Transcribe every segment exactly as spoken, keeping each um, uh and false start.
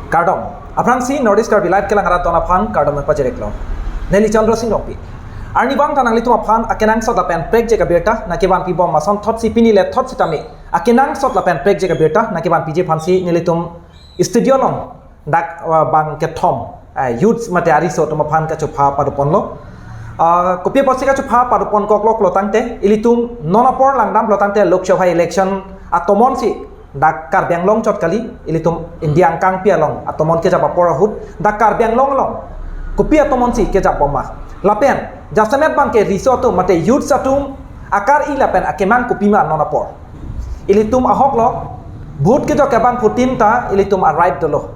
Kardom. Aphrangsi North East Karbi Live kelang arat don aphan kardom nangpajir-iklo. Neli Chandra Sing Rongpi. Arnivang ta nanglitum aphan akenangsot lapen prekjak abirta nangkevanpi bom ason thotsi pini le thot sitame akenangsot lapen prekjak abirta nangkevanpiji aphansi nelitum studio along dak, uh, bang kethom, uh, youths mate ariso atum aphan kachopha padoponlo. Uh, kopi apotsi kachopha padoponkoklo pulo tangte, ilitum non apor langdamlo tangte Lok Sabha election atomon si dak Karbi Anglong chot kali, ilitum India angkangpi along atomon kejap apor ahut dak Karbi Anglong along kopi atomon si kejap bom ma. Lapen jasemet bang ke riso atum mate youths atum akar-i lapen akemang kopima non apor. Ilitum ahoklo, vote kejok abangphutin ta ilitum a-right dolo.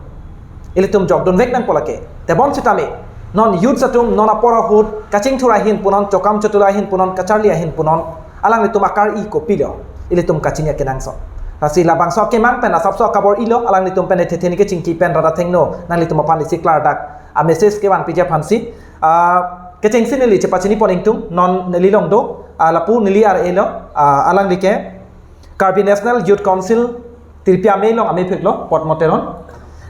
Ilitum jokdunvek nangpo lake. Tebon sitame, non youths atum non apor ahut kachingthur ahin punon, chokam chotula ahin punon, kacharli ahin punon, alanglitum akar-i kopilo, ilitum kachini akenangsot. Lasi labangso akemang pen asapso akabor-ilo, alanglitum pen ethe theni kechingki pen rat athengno nanglitum aphan isi klardak a-message kevanpiji aphansi. Ah, kechengsi neli chepachinipon ingtung, non neli along do, ah, lapu neli R A lo, ah, alangli ke Karbi National Youth Council, Tirpi Amei along ameiphu-iklo, Potmo Teron.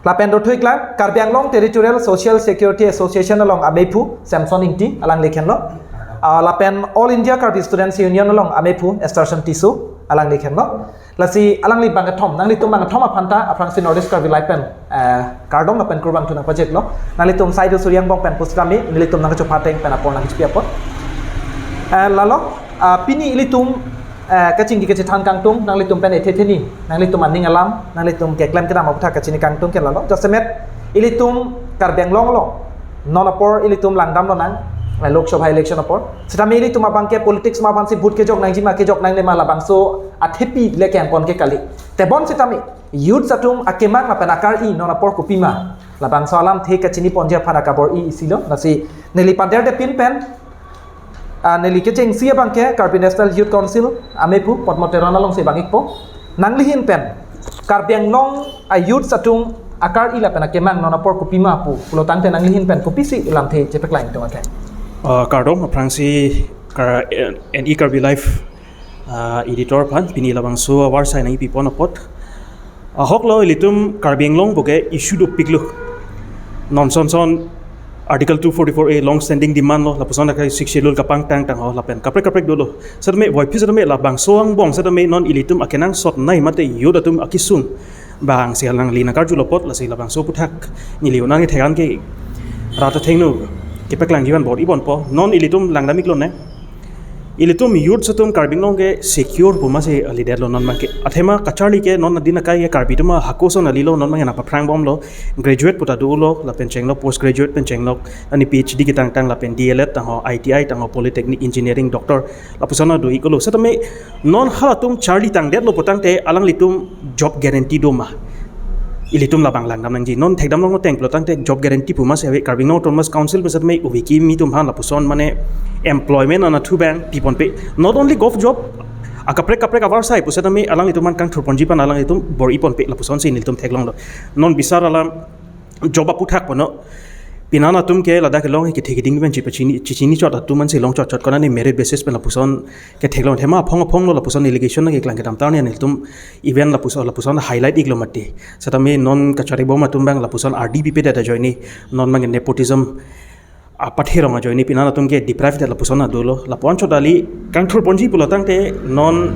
Lapen dothuiklang, Karbi Anglong Territorial Social Security Association along ameiphu, Samson Ingti, alangli khenlo. Ah, lapen All India Karbi Students Union along ameiphu, Esterson Tisso, alangli khenlo. Lasi alangli bang kethom, nanglitum bang kethom aphan ta, aphrangsi North East Karbi Live pen, eh, kardom lapen kurvangthu nangpajir-iklo. Nanglitum sai do suri angbong pen pusitame, nelitum nangkachopha ateng pen apor nangkechipi apot. Eh, lalo, ah, pini ilitum, eh, kachingki kachethan kangtung, nanglitum pen ethe theni, nanglitum aning alam, nanglitum keklem kedam aputhak kachini kangtung ke lalo. Jasemet, ilitum Karbi Anglong along non apor ilitum langdam lonang, eh, Lok Sabha election apor. Sitame ilitum abang ke politics ma aphansi vote kejok nangji ma kejok nangne ma labangso athepi le kempon ke kali. Tebon sitame, youths atum akemang lapen akar-i non apor kopima, labangso alamthe kachiniponji aphan akabor-i isilo, lasi neli panderdepin pen, ah, neli kechengsi abang ke Karbi National Youth Council ameiphu Potmo Teron alongsi bang-ikpo. Nanglihin pen Karbi Anglong a-youths atum akar-i lapen akemang non apor kopima pu pulo tangte nanglihin pen kopisi lamthe chepeklang tung ake. Ah, kardom, aphrangsi Kar-, N E Karbi Live, ah, editor aphan pini labangso avarsai nangkepipon apot. Ahoklo, ilitum Karbi Anglong puke issue dopiklo. Non son son Article two forty-four A long standing demand lo, lapuson akai Sixth Schedule kapangtang tang ho lapen kaprek kaprek dolo. Setame voiphit setame labangso angbong setame non ilitum akenangsot nei mate youth atum akesung bang si alangli nangkarjulo apot, lasi labangso aputhak neli unang ithek an ke rat athengno kepeklangji aphan bor-iponpo. Non ilitum langdam-iklo ne. Ilitum youths atum Karbi Anglong ke secure pu masi alidetlo non abang ke. Athema kacharli ke non adin akai ke Karbi atum hako ason kalilo, non abang nangpaphrang bomlo, graduate pu ta dolo, lapen chenglo post graduate pen chenglo, ani P H D ketangtang lapen D L Ed tang ho, I T I tang ho, polytechnic engineering doctor, lapuson ta do-iklo. Setame non halatum charli tangdetlo pu tangte alanglitum job guarantee do ma? Ilitum labang langdam nangji. Non thekdam long ateng pulo tangte job guarantee pu masi ave. Karbi Anglong Autonomous Council pu setame ove kimi atum aphan lapuson mane employment anatthu abang piponpe. Not only gov job, akaprek kaprek avarsai pu setame alanglitum aphan kangthurponji aphan alanglitum bor-iponpe, lapusonsi nelitum theklonglo. Non bisar alam job aputhak punon. Pini atum ke ladak kelong kethe keding pen chepachini, chechini chot atum ansi long chot chot konane merit basis pen lapuson ketheklong, athema aphong aphonglo lapuson allegation nangkeklang kedam ta arni nelitum even lapuson, lapuson highlight-iklo mati. Setame non kachari bom atum abang lapuson R D B P data ajoine, non abang nepotism apathe arong ajoine pini atum ke deprive det lapuson ta dolo. Lapu-an chot kali, kangthurponji pulo tangte non,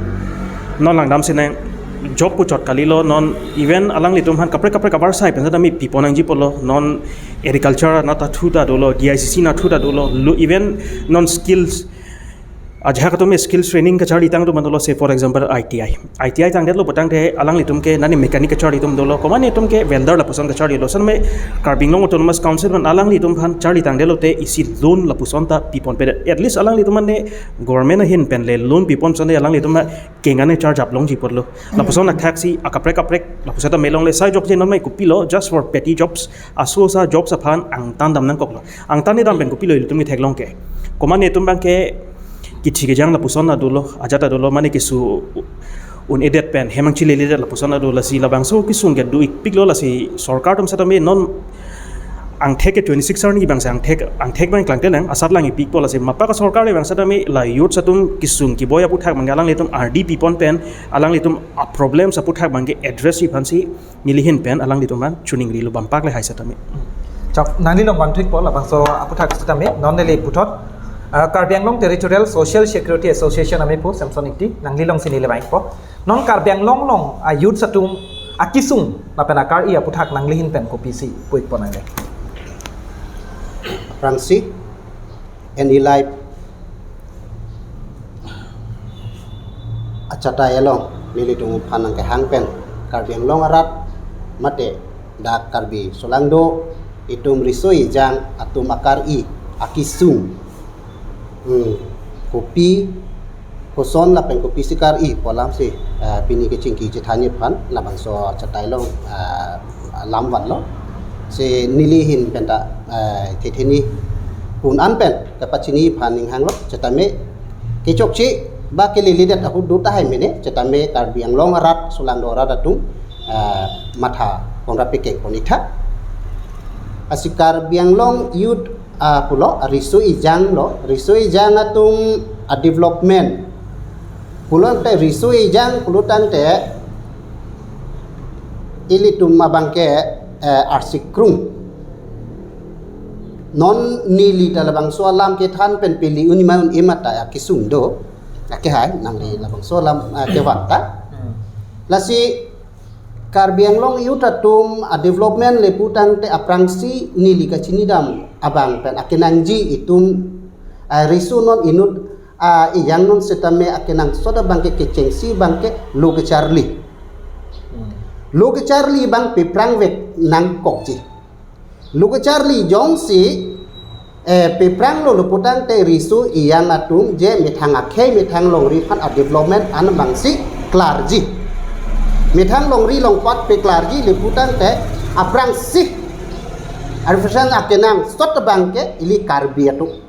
non langdam sinang, job pu chot kalilo, non even alanglitum aphan kaprek kaprek avarsai pen setame pipon nangji pulo, non agriculture anatthu ta dolo, D I C C anatthu ta dolo, lo even non skills, ajahak atum skills training kacharli tang atum ta dolo, say for example I T I. I T I tangdetlo pu tangte alanglitum ke nani mechanic kacharli atum dolo, komane atum ke welder lapuson kacharlilo. Setame Karbi Anglong Autonomous Council pen alanglitum aphan charli tangdetlo te isi loan lapuson ta piponpedet. At least alanglitum mane government ahin pen le loan pipon sone alanglitum kengane charge up longji apotlo. Lapuson athaksi akaprek kaprek lapuson ta melongle, sai jokje non mai kopilo, just for petty jobs, aso asa jobs aphan angtan dam nangkoklo. Angtan kedam pen kopilo ilitum ketheklong ke. Komane atum abang ke kithi kejang lapuson ta dolo, ajat ta dolo, mane keso un-edet pen hem angchi leledet lapuson ta dolo, lasi labangso kesung ke do-ikpiklo, lasi sorkar atum setame non Angthek ke twenty-six arni bangsi angthek, angthek bang klangtelang asat lang ipikpo lasi mapa ka sorkar le bangsi tame la youth atum kisung keboi aputhak bangke alanglitum ardi pipon pen alanglitum a problems aputhak bangke address iphansi nelihin pen alanglitum an chuning rilo bampak le hai setame. Chok, nangli long bang thikpo labangso aputhak setame non neli puthot, ah, Karbi Anglong Territorial Social Security Association amepo Samson Ingti nangli longsi neli bang ikpo. Non Karbi Anglong long a youth atum akisung lapen akar-i aputhak nanglihin pen kopisi pu ikpo nangli? Aphrangsi N E Live achatai along nelitum aphan nangkehang pen Karbi Anglong arat mate dak Karbi solangdo itum riso ejang atum akar-i akisung, hmm, kopi koson lapen kopisi kar-i pu alamsi, ah, pini kechingki chethanji aphan labangso achatai along, ah, lam vanlo. Si nelihin penta, ah, thetheni pun an pen kapachini aphan ning hanglo, setame kechokche ba keleledet ahut do tahai mene, setame Karbi Anglong arat solangdo arat atum, ah, matha konra pekeng pon itha. Lasi Karbi Anglong youth, ah, pulo, riso ejang lo, riso ejang atum a development pulo tangte, riso ejang pulo tangte ilitum abangke, eh, arsikrung. Non neli ta labangso alam kethan pen peli unima un emata akisung do. Akehai nangli labangso alam, eh, kevan ta. Hmm. Lasi Karbi Anglong youth atum a development le pu tangte aphrangsi neli kachinidam abang pen akenangji itum, eh, riso non inut, ah, ejang non setame akenangsot abangke kechengsi abangke lo kecharli. Hmm. Lo kecharli abang peprang vek nangkokji. Lo kecharli jongsi, eh, peprang lo lo pu tangte riso ejang atum je methang akhei methang longri aphan a development an abangsi klarji. Methang longri longpat peklarji le pu tangte aphrangsi artificial akenangsot abangke ili Karbi atum.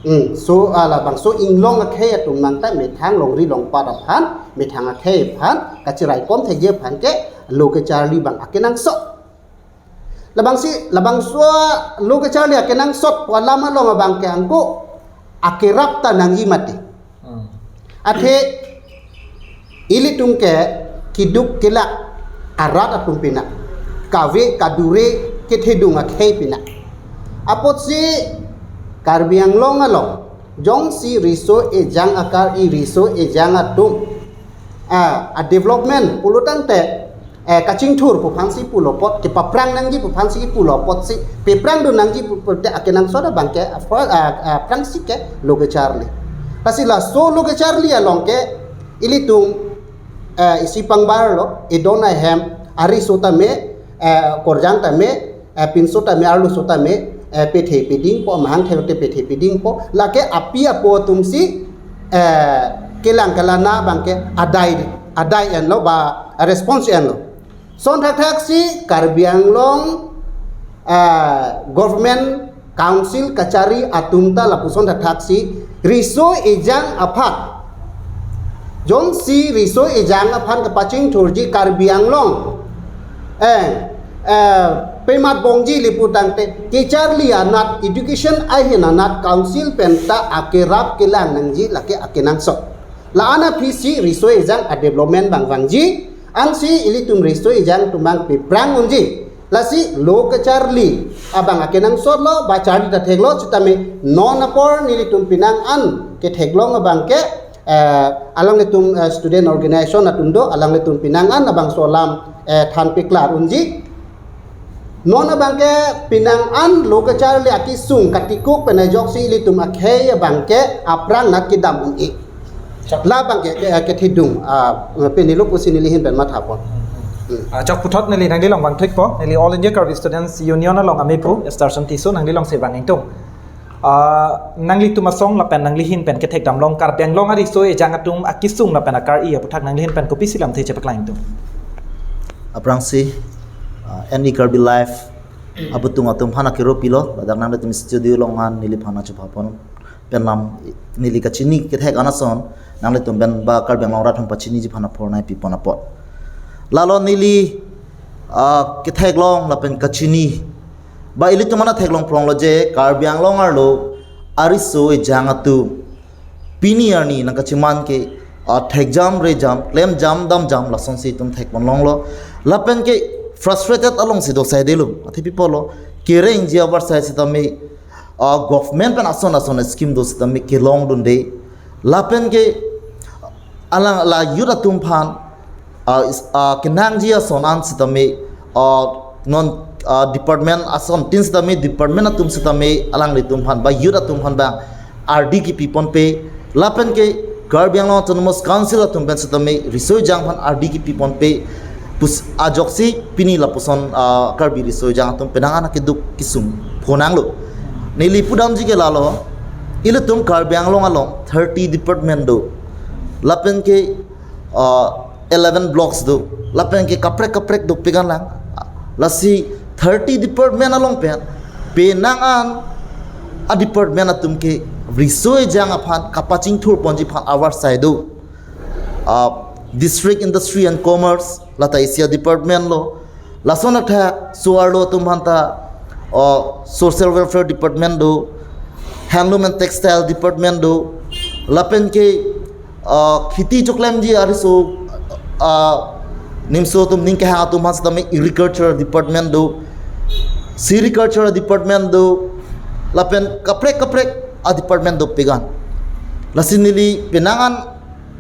Hmm, so, ah, labangso inglong akhei atum nangta methang longri longpat aphan, methang akhei aphan kachiraikom thekji aphan ke lo kecharli abang akenangsot. Labangsi, labangso lo kecharli akenangsot pu alam along abangke angko akerap ta nangji mati. Hmm. Athe ilitum ke keduk kelak arat atum pina, kave kadure kethedung akhei pina. Apotsi Karbi Anglong along jongsi riso ejang akar-i riso ejang atum, ah, a development pulo tangte, eh, kachingthur pu aphansi pulo apot, kepaprang nangji pu aphansi pulo apotsi, peprang dun nangji pu, pu te akenangsot abangke, ah, ah, aphrangsi ke lo kecharli. Lasi laso lo kecharli along ke ilitum, eh, isi pangbar lo, edon ahem, ariso tame, eh, korjang tame, eh, pinso tame, arloso tame, eh, pethe pedingpo, mahang thelote pethe pedingpo, lake api apo atumsi, eh, kelang kelana abangke adai, adai enlo ba response enlo. Lason thakthak si Karbi Anglong, ah, government council kachari atum ta lapuson thakthak si riso ejang aphan. Jongsi riso ejang aphan kepachingthurji Karbi Anglong, eh, eh, pemat bongji le pu tangte kecharli anat, education ahin anat council pen ta akerap kelang nangji lake akenangsot. La-an aphi si riso ejang a development abang vangji, ansi ilitum riso ejang atum abang peprang unji. Lasi lo kecharli abang akenangsot lo, ba charli ta theklo, setame non apor nelitum penang an ketheklong abangke, eh, alanglitum, eh, student organization atum do, alanglitum penang an abangso alam, eh, than peklar unji. Non abangke penang an lo kecharli akisung katikuk pen ajoksi ilitum akhei abangke aphrang nat kedam un-e. Chak. Labangke, ke, kethedung, ah, pini lo pusi nelihin pen mathapon. Hmm. Ah, chok puthot neli nangli long bang thikpo, neli All India Karbi Students Union along amepu, Starson Tisso, nangli longsi bang ingtung. Ah, nanglitum asong lapen nanglihin pen kethekdam long Karbi Anglong ariso ejang atum akisung lapen akar-i aputhak nanglihin pen kopisi lamthe chepaklang ingtung? Aphrangsi, ah, N E Karbi Live abutung atum aphan akero pilo, ladak nanglitum studio along an neliphan nangchepapon pen lam neli kachini kethek an ason, nanglitum pen ba Karbi Anglong arat aphan pachiniji aphan aphor nangpipon apot. Lalo neli, ah, ketheklong lapen kachini Ba ilitum mena theklong pronglo je Karbi Anglong arlo ariso ejang atum pini arni nangkachiman ke, ah, thekjam rejam, klemjam damjam lasonsi itum thekpon longlo. Lapen ke frustrated alongsi do saidelo. Athe pi apotlo, kerengji avarsai sitame, ah, government pen ason ason scheme do sitame kelongdunde. Lapen ke alang la youth atum aphan, ah, is, ah, kenangji ason an sitame, ah, non, ah, department asontin sitame department atum sitame alanglitum aphan ba youth atum aphan ba ardi kepiponpe, lapen ke Karbi Anglong Autonomous Council atum pen sitame riso ejang aphan ardi kepiponpe pus ajoksi pini lapuson, ah, Karbi riso ejang atum penang an akeduk kesung phonanglo. Neli pudamji ke lalo, ilitum Karbi Anglong along thirty department do, lapen ke, ah, eleven blocks do, lapen ke kaprek kaprek dopik an lang. Lasi thirty department along pen penang an a department atum ke riso ejang aphan kapachingthurponji aphan avarsai do. Ah, District Industry and Commerce, lata isi a department lo. Lason athak so-arlo atum aphan ta, ah, Social Welfare Department do, Handloom and Textile Department do, lapen ke, ah, kheti choklemji ariso, ah, nimso atum ning kehang atum aphan sitame Agriculture Department do, Sericulture Department do, lapen kaprek kaprek a department dopik an. Lasi neli penang an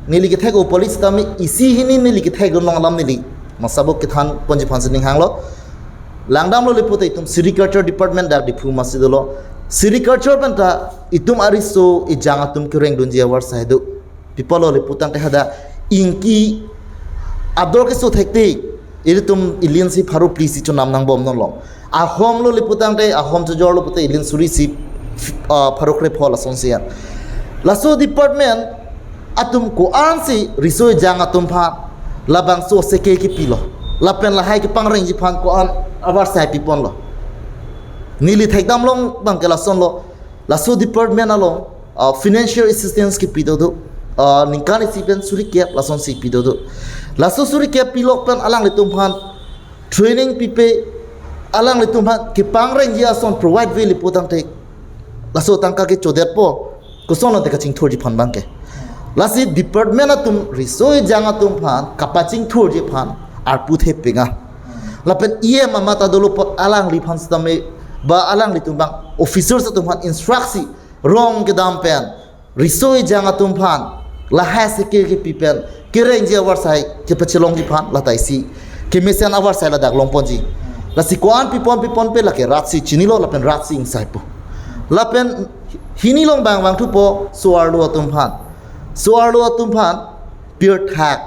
neli kethek o police tame isi hini neli kethek dun long alam neli masabo kethanponji aphan si ning hanglo. Langdamlo le pute itum Sericulture Department dak Diphu masi dolo. Sericulture pen ta itum ariso ejang atum kerengdunji avarsai do. Pi apotlo le putangte hadak ingki ador keso thekte ilitum ilinsi pharo phli si chonam nangbom non long. Ahom lo le putangte, ahom chojor lo pute ilin suri isi, ah, pharo kre pho lasonsi an. Laso department atum ko-ansi riso ejang atum aphan labangso seke kepilo, lapen lahai kepangrengji aphan ko-an avarsai piponlo. Neli thekdam long abang ke lasonlo. Laso department along, ah, financial assistance kepi dodo, ah, ningkan isi pen suri kep lasonsi pi dodo. Laso suri kep pilok pen alanglitum aphan training pipe, alanglitum aphan kepangrengji ason provide-ve le putangte laso tangka ke chodetpo, kosonlo te kachingthurji aphan abang ke. Lasi department atum riso ejang atum aphan kapachingthurji aphan arpu thepik an. Lapen E M amat ta dolo apot alangliphan sitame ba alanglitum abang officers atum aphan instruct si rong kedam pen riso ejang atum aphan lahai seke kepi pen kerengji avarsai kepachelongji aphan lata isi kemesen avarsai ladak longponji. Lasi ko-an pipon piponpe lake rat si chinilo lapen rat si ingsaipo. Lapen hini along abang vangthupo so-arlo atum aphan. So-arlo atum aphan pirthak,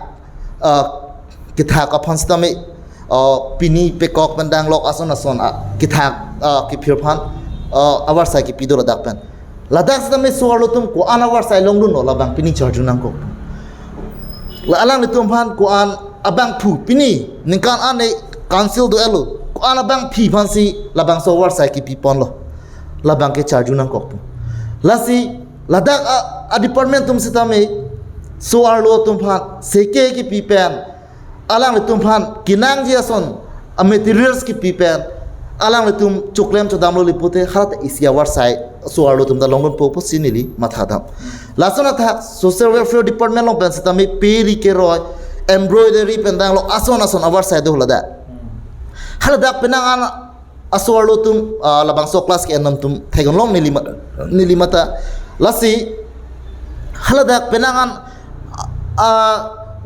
ah, kethak aphan sitame, ah, pini pekok pen danglok ason ason, ah, kethak, ah, kephir aphan, ah, avarsai kepi do ladak pen. Ladak sitame so-arlo atum ko-an avarsai longdunlo labang pini charju nangkok. La alanglitum aphan ko-an abangphu pini ningkan an e council do-etlo, ko-an abangpi aphansi labangso avarsai kepiponlo, labang ke charju nangkokpo. Lasi ladak a, a department atum sitame so-arlo atum aphan seke kepi pen alanglitum aphan kenangji ason a materials kepi pen alanglitum choklem chodamlo le pute halata isi avarsai so-arlo atum ta longdunpo pusi neli mathadam. Lason athak Social Welfare Department along pen sitame peri keroi, embroidery pen danglok ason ason avarsai do ladak. Haladak penang an aso-arlo atum, ah, labangso class ke-en atum theklong neli ma-, neli mata. Lasi haladak penang an, ah,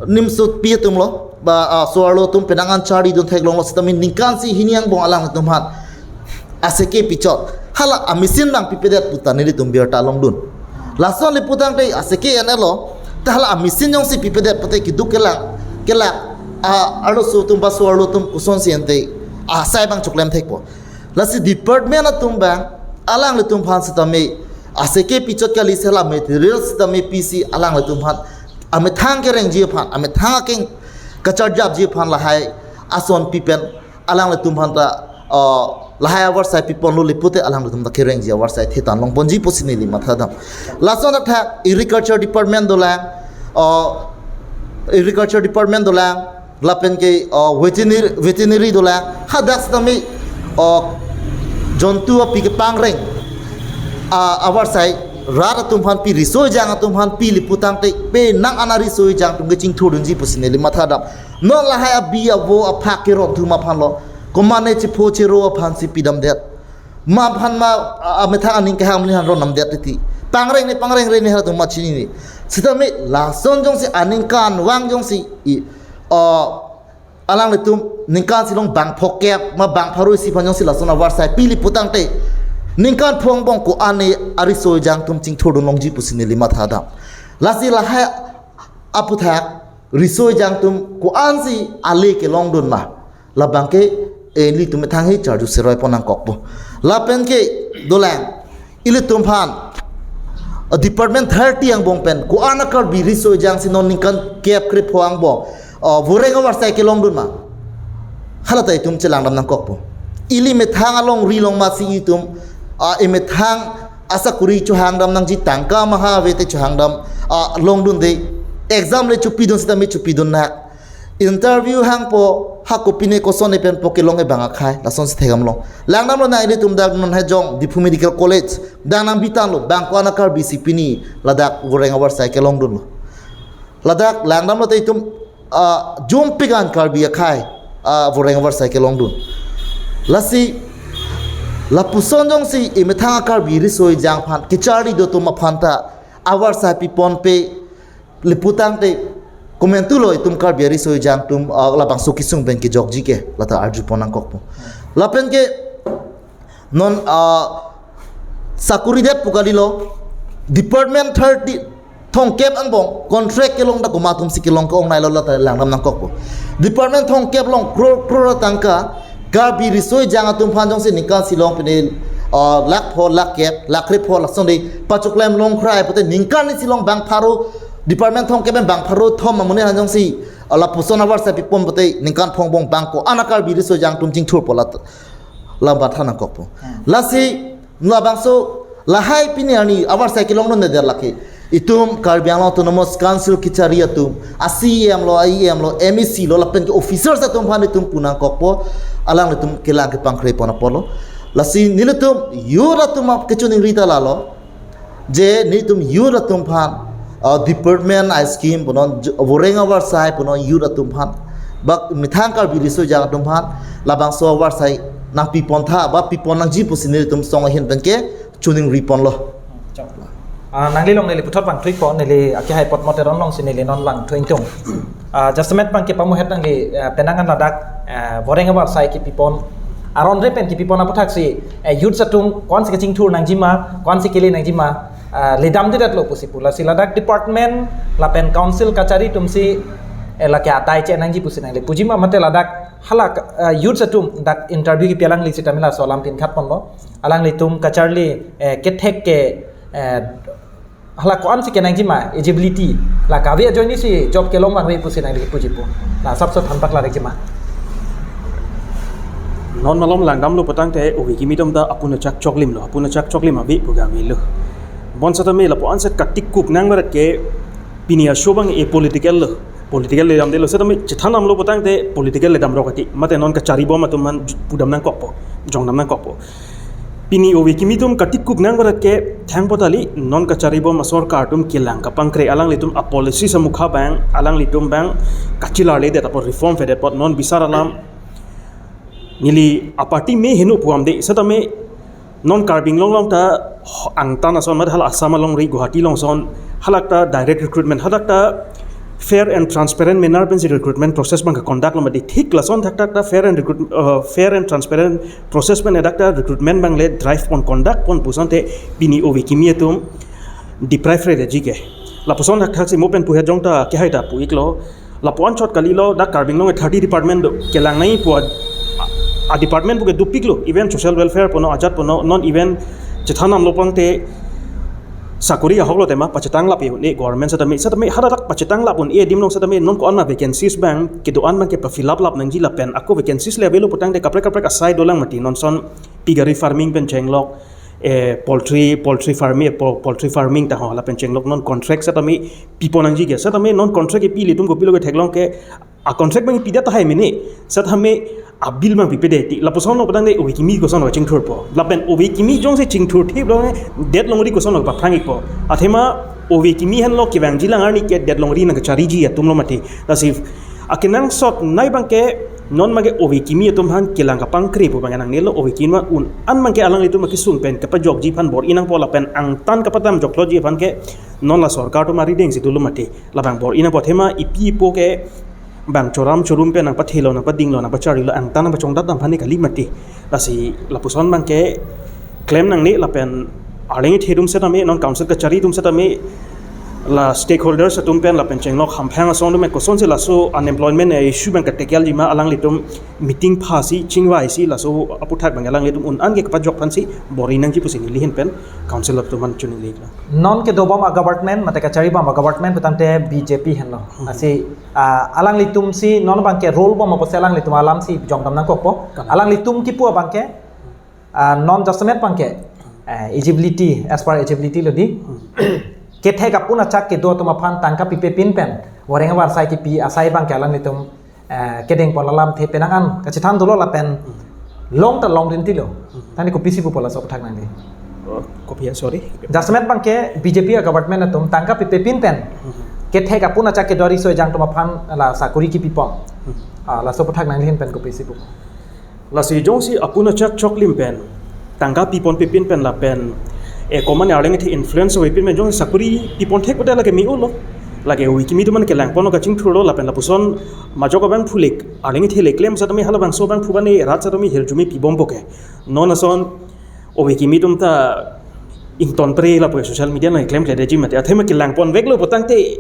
nimso pi atumlo ba, ah, so-arlo atum penang an charlidun theklonglo sitame ningkan isi hini angbong alanglitum aphan aseke pichot, hala a machine abang pipedet puta nelitum birta longdun. Lason le putangte aseke en-etlo, ta hala a machine jongsi pipedet pute keduk kelak, kelak a arloso atum ba so-arlo atum kosonsi ante asai abang choklem thekpo. Lasi department atum abang alanglitum aphan sitame aseke pichot kali, sela material sitame pisi alanglitum aphan amethang kerengji aphan, amethang akeng kacharjapji aphan lahai ason pi pen alanglitum aphan ta, ah, lahai avarsai piponlo le pute alanglitum ta kerengji avarsai thetan longponji pusi neli mathadam. Lason athak Agriculture Department dolang, ah, Agriculture Department dolang, lapen ke, ah, veterinary, veterinary dolang, hadak sitame, ah, jontu api kepangreng, a, avarsai rat atum aphan pi, riso ejang atum aphan pi, lapu tangte penang an ariso ejang atum kechingthurdunji pusi neli mathadam. Non lahai abi avo aphak keron atum aphan lo. Komatne chepho chero aphansi pidamdet. Ma aphan ma, a, amethang aning kehang mani han ronnamdet titi. Pangreng ne pangreng re ne halatum ma chinine. Sitame lason jongsi aningkanvang jongsi i, a, alanglitum ningkan si long bang phokep ma bang pharo isi aphan jongsi lason avarsai pi, lapu tangte ningkan pho angbong ko-an ne ariso ejang atum chingthurdun longji pusi neli mathadam. Lasi lahai aputhak riso ejang atum ko-ansi ale kelongdun ma, labang ke, eh, ilitum methang he charju seroi pon nangkokpo. Lapen ke dolang, ilitum aphan, eh, department thirty angbong pen ko-an a Karbi riso ejang si non ningkan kep krepho angbong, eh, voreng avarsai kelongdun ma, halata itum chelangdam nangkokpo. Ili methang alongri longmat si itum, ah, emethang asakuri chohangdam nangji, tangka maha ave te chohangdam, ah, longdunde. Exam le chopidun sitame chopidun nak. Interview hangpo, ha kopine kosonne penpo kelong e bang akhai, lasonsi thekdamlong. Langdamlo na ilitum dak non Hejong, Diphu Medical College, dang nangbitanlo, bang ko-an a Karbi si pini ladak voreng avarsai kelongdunlo. Ladak langdamlo te itum, ah, jumpik an Karbi akhai, ah, voreng avarsai kelongdun. Lasi, lapuson jongsi emethang a Karbi riso ejang aphan kecharli do atum aphan ta avarsai piponpe, lapu tangte komantulo itum Karbi ariso ejang atum, ah, labangso kesung pen kejokji ke, lata arju pon nangkokpo. Lapen ke non, ah, sakuri det pu kalilo, department thirty, thomkep angbong contract kelong dak komat atumsi kelong ke-ongnailo, lata langdam nangkokpo. Department thomkep along crore crore tangka Karbi riso ejang atum aphan jongsi ningkan si long pine, ah, lakh pho, lakh kep, lakh krepho, lason de pachoklem longkrai pote ningkan isi along bang pharo, department thomkep pen bang pharo thom amonit aphan jongsi, ah, lapuson avarsai pipon pote ningkan pho angbong bang ko-an a Karbi riso ejang atum chingthurpo, lat-, lam matha nangkokpo. Hmm. Lasi labangso lahai pini arni avarsai kelongdunde lake. Itum Karbi Anglong Autonomous Council kechari atum, a C E M lo, a E M lo, M A C lo, lapen ke officers atum aphan itum pu nangkokpo, alanglitum kelang kepangkre pon apotlo. Lasi nelitum youth atum ap kechiningri ta lalo, je nelitum youth atum aphan, ah, department a scheme punon, j-, voreng avarsai punon youth atum aphan, bak methang Karbi riso ejang atum aphan labangso avarsai nangpipon tha, ba pipon nangji pusi nelitum song ahin pen ke chiningri ponlo. Chok. Ah, nangli along neli puthot vangthuipo, neli akehai apot mote ron longsi neli non vangthu ingtung. Ah, jasemet abang ke pamuhet nangli, ah, penang an ladak, ah, voreng avarsai kepipon, aron re pen kepipon aputhak si, eh, youth atum ko-ansi kachingthur nangji ma, ko-ansi kele nangji ma, ah, ledamdedetlo pusi pu, lasi ladak department lapen council kachari atumsi, eh, lake adai che nangji pusi nangli puji ma, mate ladak hala, ah, youth atum dak interview kepi alangli sitame laso alam pinkhat ponlo. Alanglitum kacharli, eh, kethek ke, eh, hala ko-ansi kenangji ma, eligibility, la kave ajoinesi job kelong abang ave pusi nangli puji pu. La asapso than paklarji ma. Non malom langdamlo pu tangte ove kimi atum ta apun achak choklimlo, apun achak choklim ave pu ke avelo. Bonsitame lapu-an set katikuk nangvaret ke pini aso abang e political lo. Political ledamdelo, setame chethandamlo pu tangte political ledam rok ati, mate non kachari bom atum aphan pudam nangkokpo, jongdam nangkokpo. Pini ove kimi atum katikuk nangvaret ke thangpo tali, non kachari bom asorkar atum kelang kapangkre, alanglitum a policy samukha abang, alanglitum abang kachelarledet apot, reform avedet apot non bisar alam neli a party me heno pu amde, setame non Karbi Anglong along ta angtan ason, mat hala Assam alongri Guwahati along ason, halak ta direct recruitment, halak ta fair and transparent manner pensi recruitment process abang ke conduct lo mati, thik lason thakthak ta fair and recruit, uh, fair and transparent process pen hadak ta recruitment abang le drive pon, conduct pon pu asonte pini ove kimi atum deprive reji ke. Lapuson thakthaksi mo pen pu Hejong ta kehai ta pu-iklo. Lapu-an chot kalilo, dak Karbi Anglong thirty department do, kelang nangji pu a, a department pu ke dopiklo, even social welfare punon, ajat punon, non even chethandamlo pu tangte sakuri ahok lo tema, pachetang lap-un-e government setame, setame hadak pachetang lap-un-e adim along setame non ko-an ma vacancies abang kedo-an abang ke pa-fill up lap nangji lapen ako vacancies le avelo pu tangte kaprek kaprek asai dolang mati, non ason piggery farming pen chenglok, eh, poultry, poultry farming, eh, po-, poultry farming ta ho, lapen chenglok non contract setame pipon nangji ke. Setame non contract kepi ilitum kopilo ke theklong ke, A contract abang pidet tahai mene, setame a bill abang pipedet ti. Lapuson lo putangte ove kimi koson lo chingthurpo. Lapen ove kimi jongsi chingthur thip lo, det longri koson lo paphrang-ikpo. Athema ove kimi henlo kevangji alang arni ke det longri nangkachariji atum lo mati. Lasi akenangsotnei abangke non abangke ove kimi atum aphan kelang kapangkre pu abang nangnelo, ove kimi un-an abangke alanglitum akesung pen kapajokji aphan bor-i nangpo lapen angtan kapadam jokloji aphan ke non la sorkar atum arideng si dolo mati. Labang bor-i nangpo, athema epi epo ke bang choram chorum pen nangpathelo, nangpadinglo, nangpacharlilo, angtan nangpachongdat dam aphan kali mati. Lasi lapuson abangke klem nangne lapen arleng ethe atum setame, non council kachari atum setame, la stakeholders atum pen lapen chenglok hamphang asong atum pen kosonsi laso unemployment issue abang ka-tackle-ji ma alanglitum meeting phasi chingvaisi laso aphuthak abang alanglitum un-an ke kapajok aphansi bor-i nangji pusi neli ahin pen council atum aphan choningri-iklo. Non kedobom a-government, mate kacharibom a-government putangte B J P henlo. Hmm. Lasi, ah, alanglitumsi non abangke role bom apotsi alanglitum alamsi jongdam nangkokpo. Kalang. Alanglitum kipu abangke, ah, non jasemet abangke, eh, eligibility, as per eligibility lo di. Hmm. Kethek apun achak kedo atum aphan tangka pipepin pen voreng avarsai kipi asai abangke alanglitum, eh, kedengpon alamthe penang an kachethan dolo lapen long ta longdintilo. Hmm. Tangte kopisi pupo laso aphuthak nangli? Oh, kopi ya, sorry. Jasemet abangke B J P a-government atum tangka pipepin pen Hmm. kethek apun achak kedo ariso ejang atum aphan la sakori kipipon. Hmm. Ah, laso aphuthak nangli ahin pen kopisi pupo? Lasi jongsi apun achak choklim pen tangka pipon pipin pen lapen, eh, komat arleng ethe influence ove pin pen jongsi sakori pipon thek pute lake me-olo. Lake ove kimi atum aphan kelangponlo, kachingthurlo lapen lapuson majok abangphu le arleng ethe le klem setame halabangso abangphu abang ne rat setame hirjume pibompo ke. Non ason ove kimi atum ta ingtonpre lapu social media nangklemkledetji mati. Athema kelangponveklo putangte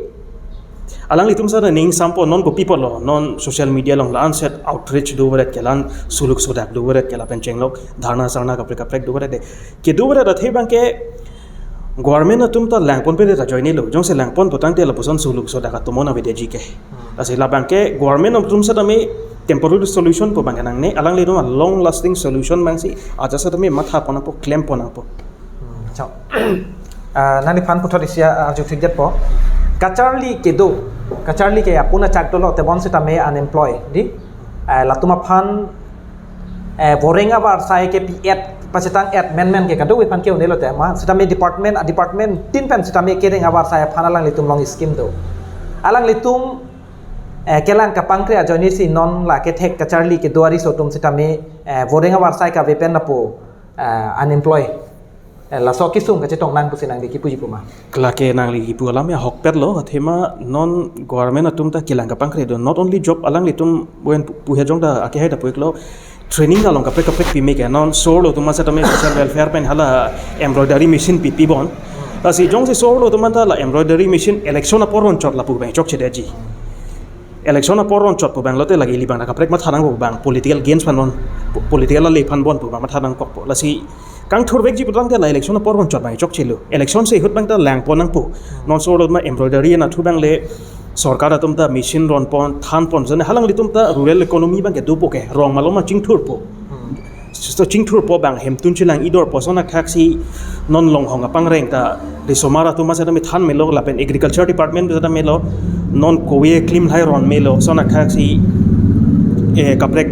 alanglitum sa ning sampo non kopi apotlo, non social media along la-an set outrage dovaret ke, la-an suluk sodak dovaret ke lapen chenglok dharna sarna kaprek kaprek dovaret de. Kedovaret athe abangke government atum ta langponpedet ajoinelo. Jongsi langpon putangte lapuson suluk sodak atomon avedetji ke. Hmm. Lasi labangke government atum setame temporary solution pu abang nangne, alanglitum a long lasting solution abangsi ajat setame mathapon nangpo, klempon nangpo. Hmm, chok. Ah, nangliphan puthot isi arju thikjatpo. Kacharli kedo, kacharli ke apun achak dolo tebon setame unemployed di. Eh, latum aphan, eh, voreng avarsai kepi-et, pachetang-et menmen ke kadokave aphan ke-unelo tema. Setame department, a-department tin pen setame kereng avarsai aphan alanglitum along scheme do. Alanglitum, eh, kelang kapangkre ajoinesi non la kethek kacharli kedo ariso atum setame, eh, voreng avarsai kave pen lapu, eh, unemployed. Eh, laso akesung kachetong nang pusi nangli kipuji pu ma? Lake nangli kipu alam ya ahokpetlo, athema non government atum ta kelang kapangkre do, not only job, alanglitum wen pu-, puhe jong ta akehai ta pu-iklo, training along kaprek kaprek pime ke, non sorlo atum setame social welfare pen hala embroidery machine pipibom. Lasi jongsi sorlo atum ta la embroidery machine election apor ronchot lapu abang chokchedetji. Election apor ronchot pu abang lote lake ili abang ta kaprek matha nangpo, abang political gains aphan bon, po-, political ale aphan bon pu abang matha nangkokpo. Lasi kangthurvekji putangte la election apor ronchot abang chokchelo. Election se ahut abang ta langpon nangpo. Non sorlo ma embroidery anatthu abang le sorkar atum ta machine ronpon, thanpon, jane alanglitum ta rural economy abangke dopo ke, rong malom ma chingthurpo. Hmm. So chingthurpo abang hemtun chelang-idorpo, lason athaksi non Longhong apangreng ta risomar atum setame than melo lapen agriculture department setame lo, non kove klim lahai ron melo, lason athaksi, eh, kaprek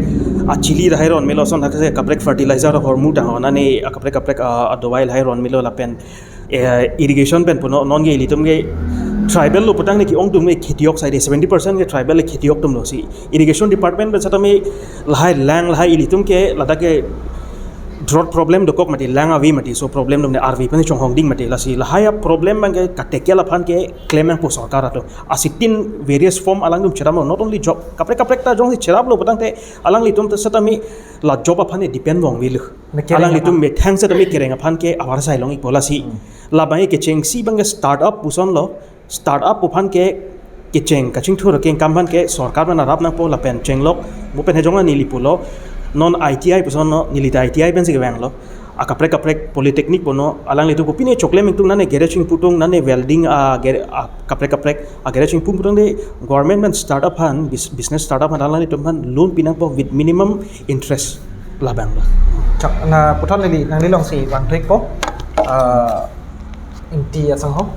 achili lahai ron melo, lason athaksi kaprek fertilizer ahormu dang ho, nane, ah, kaprek kaprek, ah, adovai lahai ron melo lapen, eh, irrigation pen punon, non ke ilitum ke tribal lo putangte ke-ong atum ke khetiok asai de, seventy percent ke tribal le khetiok atum lo. Si irrigation department pen setame lahai lang lahai ilitum ke ladak ke drought problem dokok mati, lang ave mati, so problem atum ne arve pen chonghong ding mati. Lasi lahai a-problem abangke ka-tackle aphan ke klem nangpo sorkar atum. Asitin various form alangtum cheraplo, not only job. Kaprek kaprek ta jongsi cheraplo putangte alanglitum ta setame la job aphan ne depend longvelo. Ne kereng alanglitum aphan. Methang setame kereng aphan ke avarsai long-ikpo lasi. Hmm. Labang kechengsi abangke startup pusonlo, startup pu aphan ke kecheng kachingthur kengkam aphan ke sorkar aphan arap nangpo lapen chenglok, mo pen hejong neli pulo, non I T I puson no, neli ta I T I pensi kevanglo. Akaprek kaprek polytechnic bono, alanglitum kopine choklem ingtung, nane garage ingpu tung, nane welding, ah, gar-, ah, kaprek kaprek, ah, garage ingpu tung de government pen startup aphan, bus-, business startup aphan alanglitum aphan loan pi nangpo with minimum interest, labang lo. Chok, na puthot neli, nanglilongsi vangthu-ikpo. Ah, Ingti asangho.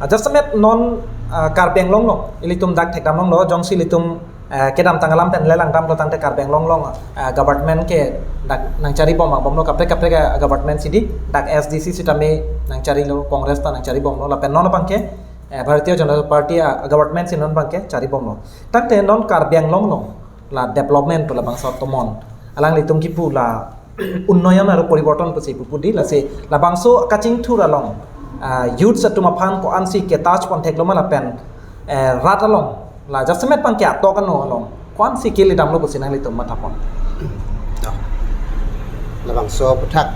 Ah, jasemet non, ah, Karbi Anglong lo, ilitum dak thekdam longlo, jongsi ilitum Eh, kedamtang alam pen le langdamlo tangte Karbi Anglong along, eh, government ke dak nangchari bom abang bomlo, kaprek kaprek, eh, government si di, dak S D C sitame nangcharilo, Congress ta nangchari bomlo, lapen non abang ke, eh, Bharatiya Janata Party, ah, government si non abang ke chari bomlo. Tangte non Karbi Anglong along la development pu labangso tomon, alanglitum kipu la unnoyon aro poriborton pusi pupu di, lasi labangso kachingthur along, ah, youths atum aphan ko-ansi ke-touch pon thekloma lapen, eh, rat along la jasemet abang ke atok ano along ko-ansi kele damlo pusi nanglitum matha pon? To. Labangso aputhak,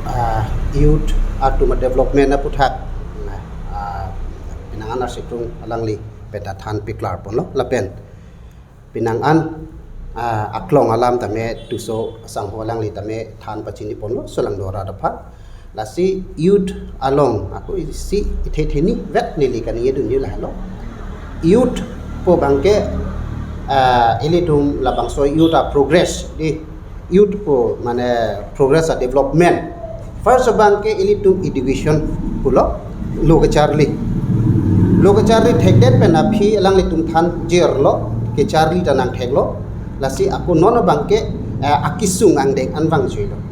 ah, youth atum development aputhak, ah, pinangan arsikrung alangli penta than piklar ponlo lapen pinangan, ah, aklong alam tame Tisso sangho alangli tame than pachini ponlo, solangdo rat aphan. Lasi youth along ako isi ithe theni vet neli kaningje dunji lahelo. Youth pu abang ke, ah, ilitum labangso youth a-progress di, youth pu mane progress a-development. First abang ke ilitum education pulo, lo kacharli. Lo kacharli thekdet pen aphi alanglitum than jirlo, kacharli ta nangtheklo. Lasi ako non abang ke, eh, akesung angdeng an vangjuilo.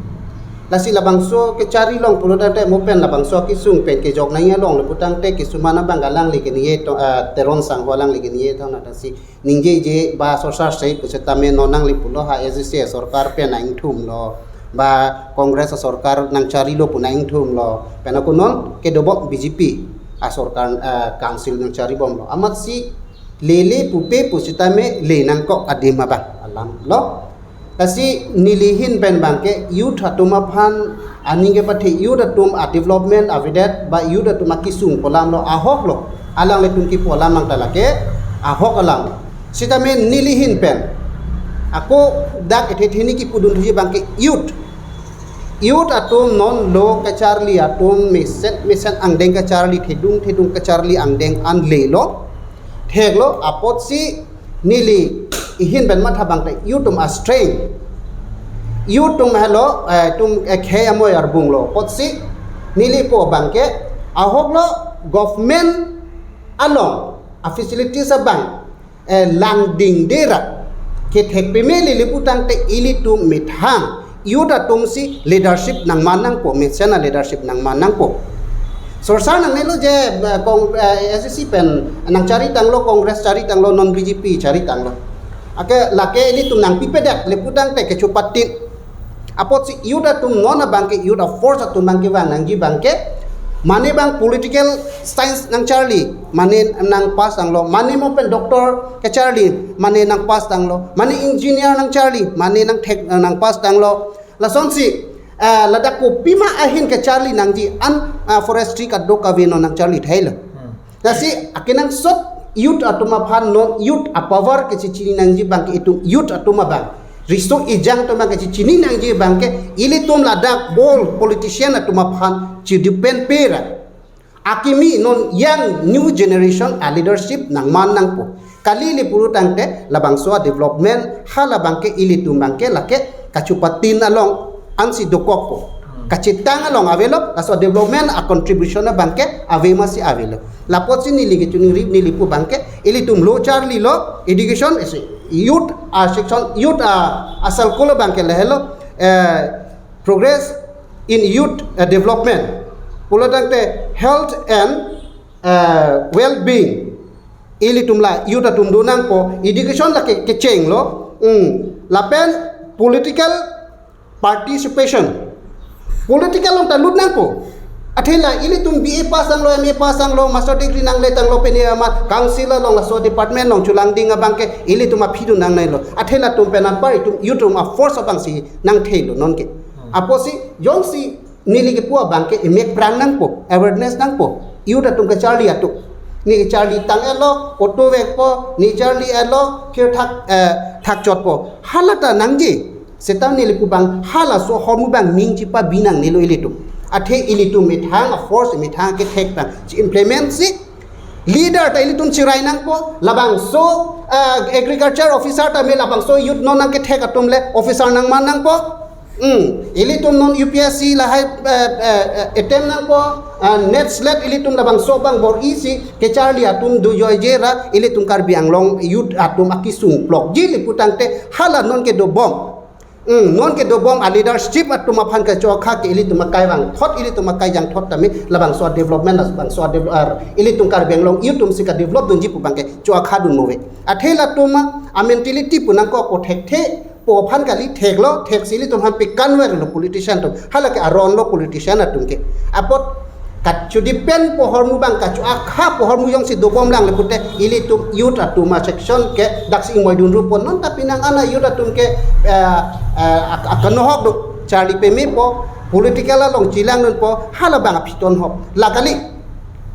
Lasi labangso kacharli along pulo tangte mo pen labangso akesung pen kejok nangji along lo pu tangte kisuman abang alangli keningje to, eh, Teron sangho alangli keningje tang na tangsi ningjeje ba sorkar sei pusitame non nangli pulo ha S D C sorkar pen nangthumlo, ba Congress sorkar nangcharilo pu nangthumlo, pen ako non kedobok B J P a-sorkar, eh, council nangchari bomlo. Amatsi lele pupe pusitame le nangkok adim abang alam lo. Lasi neli ahin pen abang ke youth atum aphan aning kepathe, youth atum a-development avedet ba youth atum akesung pu alam lo, ahok lo. Alanglitum kipu alam nang ta lake ahok alam. Sitame neli ahin pen ako dak ithe theni kipu dunthuji abang ke youth. Youth atum non lo kacharli atum mesen mesen angdeng kacharli, thedung thedung kacharli angdeng an lelo. Theklo apotsi neli ahin pen matha abang te youth atum a-strength. Youth atum helo, eh, atum, eh, khei amoi arbung lo. Apotsi neli pu abang ke ahok lo government along a-facilities abang, eh, langdingde ra kethek peme lele pu tangte ilitum methang youth atum si leadership nangman nangpo, mesen a-leadership nangman nangpo. Sorkar nangnelo je, eh, Cong-, eh, S D C pen nangchari tanglo, Congress chari tanglo, non B J P chari tanglo. Ake lake ilitum nangpipedet le pu tangte kechopatin. Apotsi youth atum non abang ke youth a-force atum abang ke vang nangji abang ke mane abang political science nangcharli mane nangpass tanglo, mane mo pen doctor kacharli mane nangpass tanglo, mane engineer nangcharli mane nangthek, nangpass tanglo. Lasonsi, ah, ladak kopima ahin kacharli nangji an, ah, forestry kadokave non nangcharli thailo. Hmm. Lasi akenangsot youth atum aphan non youth a-power kechechini nangji abang ke itum youth atum abang, riso ejang atum abang kechechini nangji abang ke ilitum ladak bol politician atum aphan chidepend pe ra akimi non young new generation a-leadership nangman nangpo. Kali le pu tangte labangso a-development hala abang ke ilitum abang ke lake kachopatin along ansi dokokpo. Kachetang along avelo, laso development a-contribution abang ke ave masi avelo. Lapotsi neli kechiningri, neli pu abang ke ilitum lo charlilo, education is youth a-section, youth a, a-circle abang ke lahelo, eh, progress in youth, eh, development pulo tangte health and, eh, well-being. Ilitum la youth atum do nangpo, education lake kechenglo. Hmm. Lapen political participation. Political along ta lut nangpo. Athe la ilitum B A pass tanglo, M A pass tanglo, master degree nangle tanglo, pini ama council along laso department along chelangding abang ke ilitum aphi do nangnelo. Athe latum pen anpar itum youth atum a-force abang si nangthelo non ke. Hmm. Apotsi jongsi neli kepu abang ke imek prang nangpo, awareness nangpo. Youth atum kacharli atum. Ne kacharli tang-etlo, auto vekpo, ne charli-etlo, phir thak, eh, thakchotpo. Hala ta nangji. Seta neli pu abang halaso ahormu abang ning chipabi nangnelo ilitum. Athe ilitum methang a-force, methang kethek abang chi-implement si leader ta ilitum chirai nangpo, labangso, eh, agriculture officer tame labangso youth non nangkethek atum le officer nangman nangpo. Hmm, ilitum non U P S C lahai, eh, eh, eh, attempt nangpo, ah, NET SLET ilitum labangso abang bor-i si kacharli atum do joije ra ilitum Karbi Anglong youth atum akesung plokji le putangte hala non kedobom. Hmm, non kedobom a leadership atum aphan kachokhak ke ilitum akai vangthot, ilitum akai jangthot tame labangso development, labangso develop, ar, ilitum Karbi Anglong youth atum si kadevelop dunji pu abangke chokhak dun move. Athe latum a mentality pu nangkok ko thekthe pu aphan kali, theklo, theksi ilitum aphan pekanverlo politician atum. Hala ke aron lo politician atum ke. Apot kachodi pen pu ahormu abang, kacho-akha pu ahormu jongsi dobom lang le pute ilitum youth atum a section ke daksi ingmoi dun rupo, non ta penang an a youth atum ke, eh, eh, ak-, akanohok do, charli pemepo, political along chelang dunpo, hala abang aphi tonhok. La kali,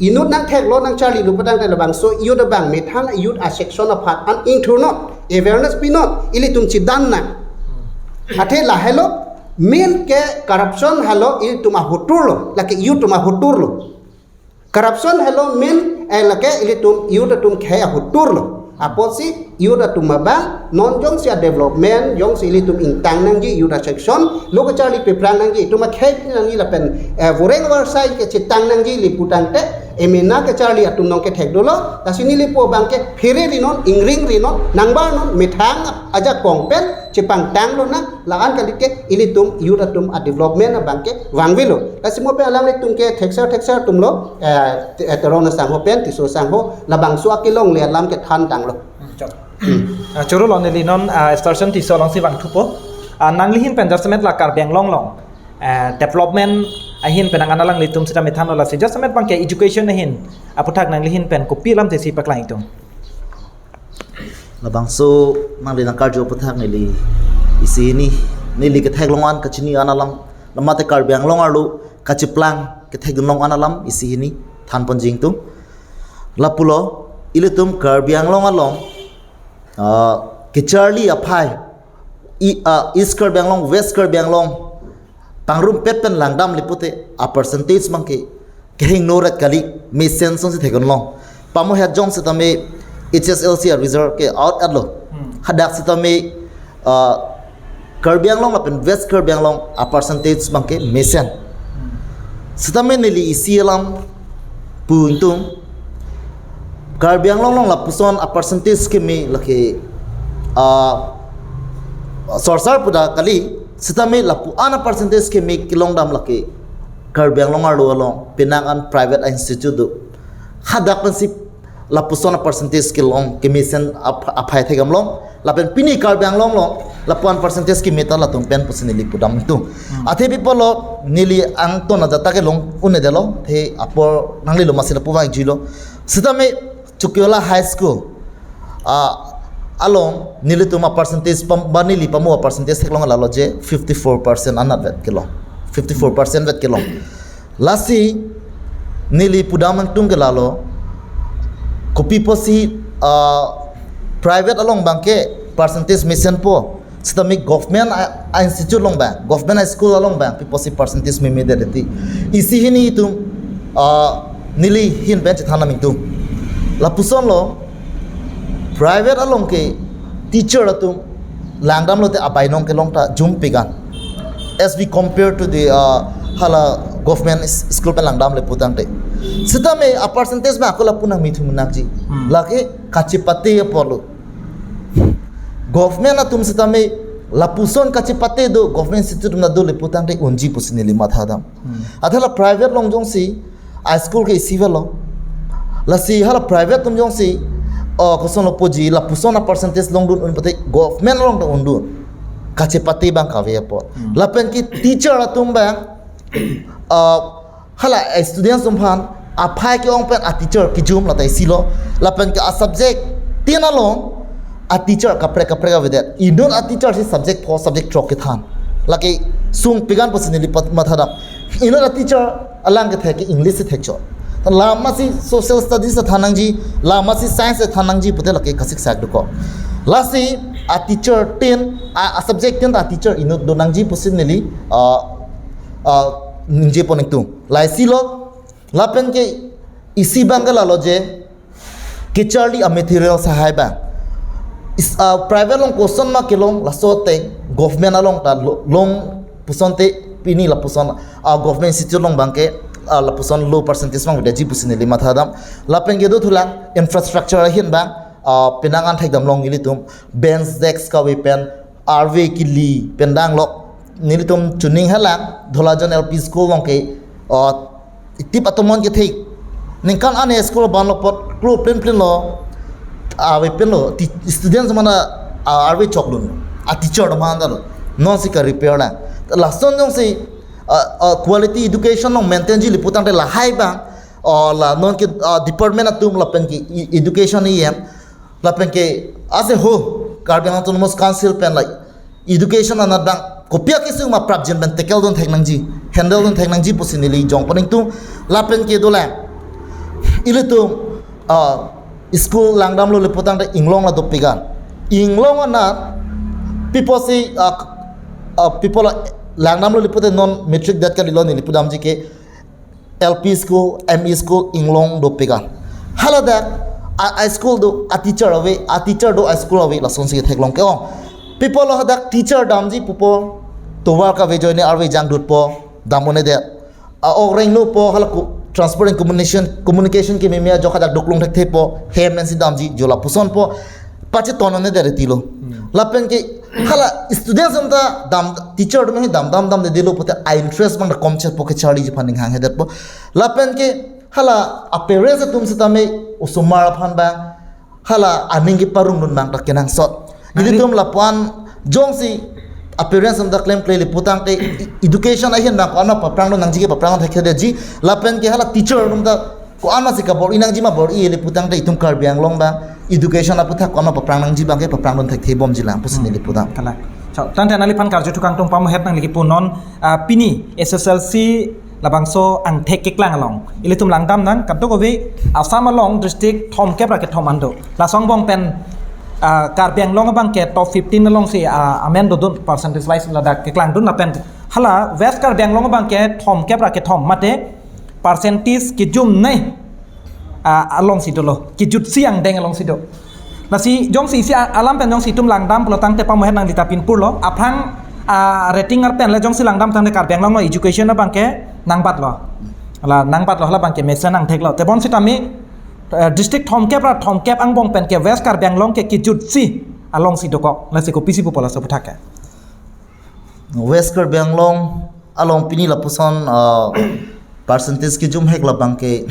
inut nangtheklo, nangcharlilo putangte labangso youth abang methang youth a section aphan an ingthurnon, awareness pinon, ilitum chedan nang. Athe lahelo, main ke corruption helo ilitum ahotur lo, lake youth atum ahotur lo. Corruption helo main, eh, lake ilitum youth atum khei ahotur lo. Apotsi youth atum abang non jongsi a development, jongsi ilitum ingtang nangji youth a section, lo kacharli peprang nangji, itum akhei nangji lapen, eh, voreng varsai kachetang nangji le putangte, emena kacharli atum nong kethek dolo, lasi neli pu abangke phere rinon, ingring rinon, nangbarnon, methang ajakong pen chepangtang lonang, la-an kali ke ilitum youth atum a development abangke vangvelo. Lasi mo pen alanglitum ke thekser thekser atum lo, eh, te-, eh, Teron asangho pen, Tisso asangho, labangso akelongle alam kethan tanglo. Hmm, chok. Ah, choro lo neli non, ah, Starson Tisso alongsi vangthupo. Ah, nanglihin pen jasemet la Karbi Anglong along, ah, development ahin pen nang analanglitum sita methanlo, lasi jasemet abangke education ahin aputhak nanglihin pen kopi alamthe si paklang itum? Labangso nangli nangkarju aputhak neli isi hini, neli ketheklong an, kachini an alam, la mate Karbi Anglong arlo kacheplang ketheklong an alam isi hini thanponji ingtung. Lapulo, ilitum Karbi Anglong along, ah, kacharli aphai, i, ah, East Karbi Anglong, West Karbi Anglong, pangrumpet pen langdam le pute a percentage abangke kehingno rat kali, mesen songsi theklong. Pamohet jong sitame H S L C a result ke out at lo. Hmm. Hadak sitame, ah, Karbi Anglong lapen West Karbi Anglong a percentage abangke mesen. Hmm. Sitame neli isi alam pu ingtung, Karbi Anglong along lapuson a percentage keme lake, ah, sorsar pu ta kali, sitame lapu-an a percentage keme kelongdam lake Karbi Anglong arlo along penang an private institute do. Hadak pensi lapuson a percentage kelong kemesen ap-, aphai thekdamlong, lapen pini Karbi Anglong along lapu-an percentage keme ta latum pen pusi neli pudam ingtung. Hmm. Athe pi apotlo neli angton ajat ta kelong un-edetlo, athe apor nanglilo masi lapu vangjuilo. Sitame Chokiola High School, ah, along nelitum a percentage pam-, ba neli pamu a percentage theklong lalo je fifty-four percent anat vet kelong. Fifty-four percent vet kelong. Lasi neli pudam ingtung ke lalo, kopi pusi, ah, private along abangke percentage mesenpo, sitame government a, a institute along abang, government a school along abang pi pusi percentage memedet ti. Isi hini itum, ah, neli ahin pen chethan nang ingtung. Lapuson lo, private along ke teacher atum langdam lote abainong kelong ta jum pigan, as we compare to the, uh, hala government s-, school pen langdam le putangte. Sitame a percentage ma ako lapu nangmi thu nangji. Hmm. Lake kachepate apotlo. Government atum sitame lapuson kachepate do, government institute atum ta do le putangte unji pusi neli mathadam. Hmm. Athe la private along jongsi a school ke isi avelo. Lasi hala private atum jongsi, oh, kosonlo puji, lapuson a percentage longdun un pute government along ta undun. Kachepate abang kave apot. Hmm. Lapen ke teacher atum abang, ah, hala students atum aphan aphai ke-ong pen a teacher kejum lata isi lo. Lapen ke a subject tin along a teacher kaprek kaprek avedet. Inut a teacher si subject pho, subject throk kethan. Lake sung pigan pusi neli pat mathadam. Inut a teacher alang kethek ke English si thekchot. Lama si social studies than nangji, lama si science than nangji pute lake kasiksak dokok. Lasi a teacher tin, a, a subject tin ta teacher inut do nangji pusi neli, ah, ah, ningjepon ingtung. Laisi lo, lapen ke isi abang ke lalo je, kacharli a material sahai abang. Is, ah, private along koson ma kelong, laso ateng government along ta lo-, long Puson te pini lapuson, ah, government institute along abangke, ah, lapuson low percentage abang aveji pusi neli mathadam. Lapen kedo thulang infrastructure ahin abang, ah, penang an thekdam long nelitum bench desk kave pen arve kili pen danglok nelitum chuning halang Dholajan L P school along ke, ah, itip atomon kethek. Ningkan an school ban lo apot klo plin plin lo. Ave pen lo ti-, students mana, ah, arve choklun. A teacher do man dalo. Non si ka repair lang. Lason jongsi, ah, ah, quality education along maintain ji lipu tangte lahai abang, ah, la non ke, ah, department atum lapen ke e-, education E M lapen ke as a whole Karbi Anglong Autonomous Council pen like education anat abang kopi akesung ma prapjin pen tackle dun thek nangji, handle dun thek nangji pusi neli jongpon ingtung. Lapen kedo lang ilitum, ah, school langdamlo lipu tangte inglong la dopik an. Inglong anat pi apotsi, ah, ah, pi apot la langdamlo lipu te non matric det kalilo neli pudamji ke L P school, M E school inglong dopik an. Haladak a, a school do, a teacher ave, a teacher do, a school ave, lasonsi theklong ke-ong. Pi apot lo hadak teacher damji pu apot tovar kave ajoine arve jangdutpo, dam un-edet. A-ok rengnopo, hala ku-, transport and communication, communication kememe ajok hadak doklong thekthepo, hem pensi damji, jo lapusonpo, pacheton un-edet tilo. Hmm. Lapen ke hala students atum ta dam, teacher atum he dam dam damdedetlo pute a-interest abang ta komchetpo, kecharliji aphan ning hangdedetpo. Lapen ke hala a-parents atum sitame osomar aphan abang hala aning keparong dun abang ta kenangsot. Nangli- Nelitum lapu-an jongsi a-parents atum ta klemkle lipu tangte e-, education ahin abang ko-an ma paprang dun nangji ke paprang dun thekthedetji. Lapen ke hala teacher atum ta ko-an ma si kabor-i nangji ma bor-i lipu tangte itum Karbi Anglong abang education aputhak ko-an ma paprang nangji abang ke paprang dun thekthebomji lang pusi neli pudam. Kalang. So, tangte nangliphan karju thukang tung pamohet nangli kipu non, ah, pini S S L C labangso angthek keklang along ilitum langdam nang kadokave Assam along district thomkep ra kethom an do. Laso angbong pen, ah, Karbi Anglong abang ke top fifteen alongsi, ah, amen dodun percentage wise ladak keklang dun lapen hala West Karbi Anglong abang ke thomkep ra kethom mate percentage kejumnei, ah, alongsi dolo, kejutsi angdeng alongsi do. Lasi jongsi isi a-, alam pen jongsi itum langdam pulo tangte pamohet nangli ta pinpurlo. Aphrang, ah, rating arpen le jongsi langdam tangte Karbi Anglong lo education abang ke nangbatlo. La nangbatlo hala abang ke mesen angtheklo. Tebon sitame, eh, district thomkep ra thomkep angbong pen ke West Karbi Anglong ke kejutsi alongsi dokok. Lasi kopisi pupo laso aputhak ke? West Karbi Anglong along pini lapuson, ah, percentage kejumhek labang ke,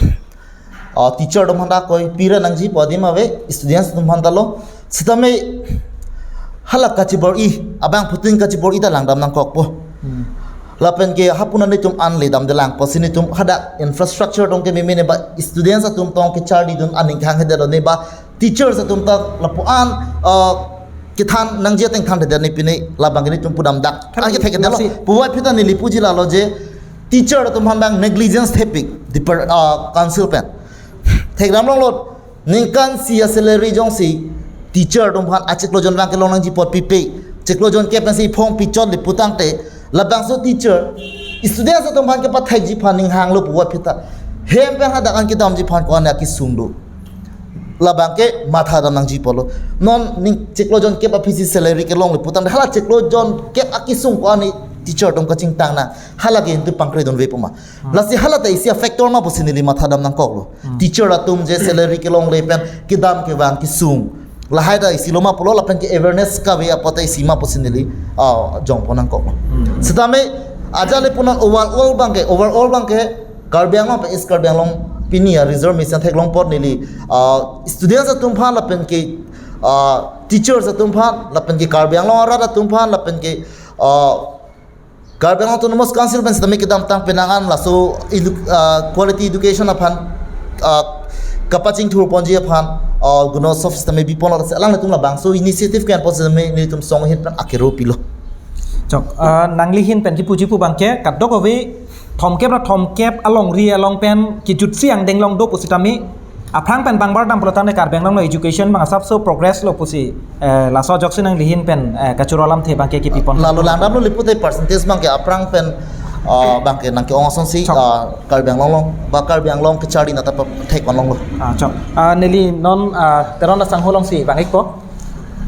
ah, teacher atum aphan ta koi pira nangji pu adim ave, students atum aphan ta lo. Sitame hala kachibor-i, abangphutin kachibor-i ta langdam nangkokpo. Hmm. Lapen ke hapu nelitum an le damde lang pusi nelitum hadak infrastructure tong kememe ne ba students atum tong kecharli dun aning kehangdedetlo ne ba teachers atum ta lapu-an, ah, kethan nangji ateng thandedet ne pine labang ke nelitum pudam dak. Kali, an kethek ke delo. Lasi. Puvoiphit ta neli puji lalo je teacher atum aphan abang negligence thepik dipar-, ah, council pen. Thekdam longlo ningkan isi a-salary jongsi teacher atum aphan achiklo jon abang kelong nangji apot pipe. Chiklo jon kep pensi iphong pichot lipu tangte labangso teacher students atum aphan kepathekji aphan ning hanglo puvoiphit ta. Hem pen hadak an kedamji aphan ko-an akesung do. Labang ke mathadam nangji apotlo. Non ning chiklo jon kep aphisi salary kelong lipu tangte hala chiklo jon kep akesung ko-an teacher atum kachingtang nang. Hala ke intu pangkre dunvepo ma. Hmm. Lasi hala ta isi a-factor ma pusi neli mathadam nangkoklo. Hmm. Teacher atum je salary kelongle pen kedam kevang kesung. Lahai ta isi lo ma pulo lapen ke awareness kave apot ta isi ma pusi neli, ah, jongpon nangkoklo. Hmm. Sitame ajat le punon overall abang ke, overall abang ke Karbi Anglong pen East Karbi Anglong pini a-result mesen theklong apot neli, ah, students atum aphan lapen ke, ah, teachers atum aphan lapen ke Karbi Anglong arat atum aphan lapen ke, ah, Karbi Anglong Autonomous Council pen sitame kedamtang penang an laso edu-, ah, quality education aphan, ah, kapachingthurponji aphan, ah, Gunosov sitame biponlo, alanglitum labangso initiative ke-enpon sitame nelitum song ahin pen akero pilo. Chok, ah, nangli ahin pen kipuji pu abang ke kadokave thomkep ra thomkep alongri along pen kejutsi angdeng long do pusitame aphrang pen bangbar dam pulo tangte Karbi Anglong lo education abang asapso progress lo pusi, eh, laso ajoksi nangli ahin pen, eh, kachoro alamthe abang ke kipipon. Lalo langdamlo lipu te percentage abang ke aphrang pen, ah, abang ke nangke-ong asonsi, chok, ah, Karbi Anglong along, ba Karbi Anglong kecharli nata pa thek-on longlo. Ah, chok. Ah, neli non, ah, Teron asangho alongsi bang-ikpo.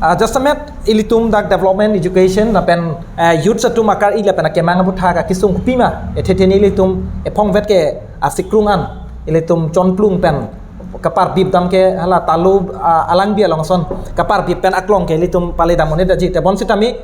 Ah, jasemet ilitum dak development, education lapen, eh, youth atum akar-i lapen akemang aputhak akesung kopima, ethe theni ilitum ephongvet ke asikrung an ilitum chonplung pen kaparbip dam ke hala Talu, ah, alangbi along ason kaparbip pen aklong ke ilitum pale dam un-edetji. Tebon sitame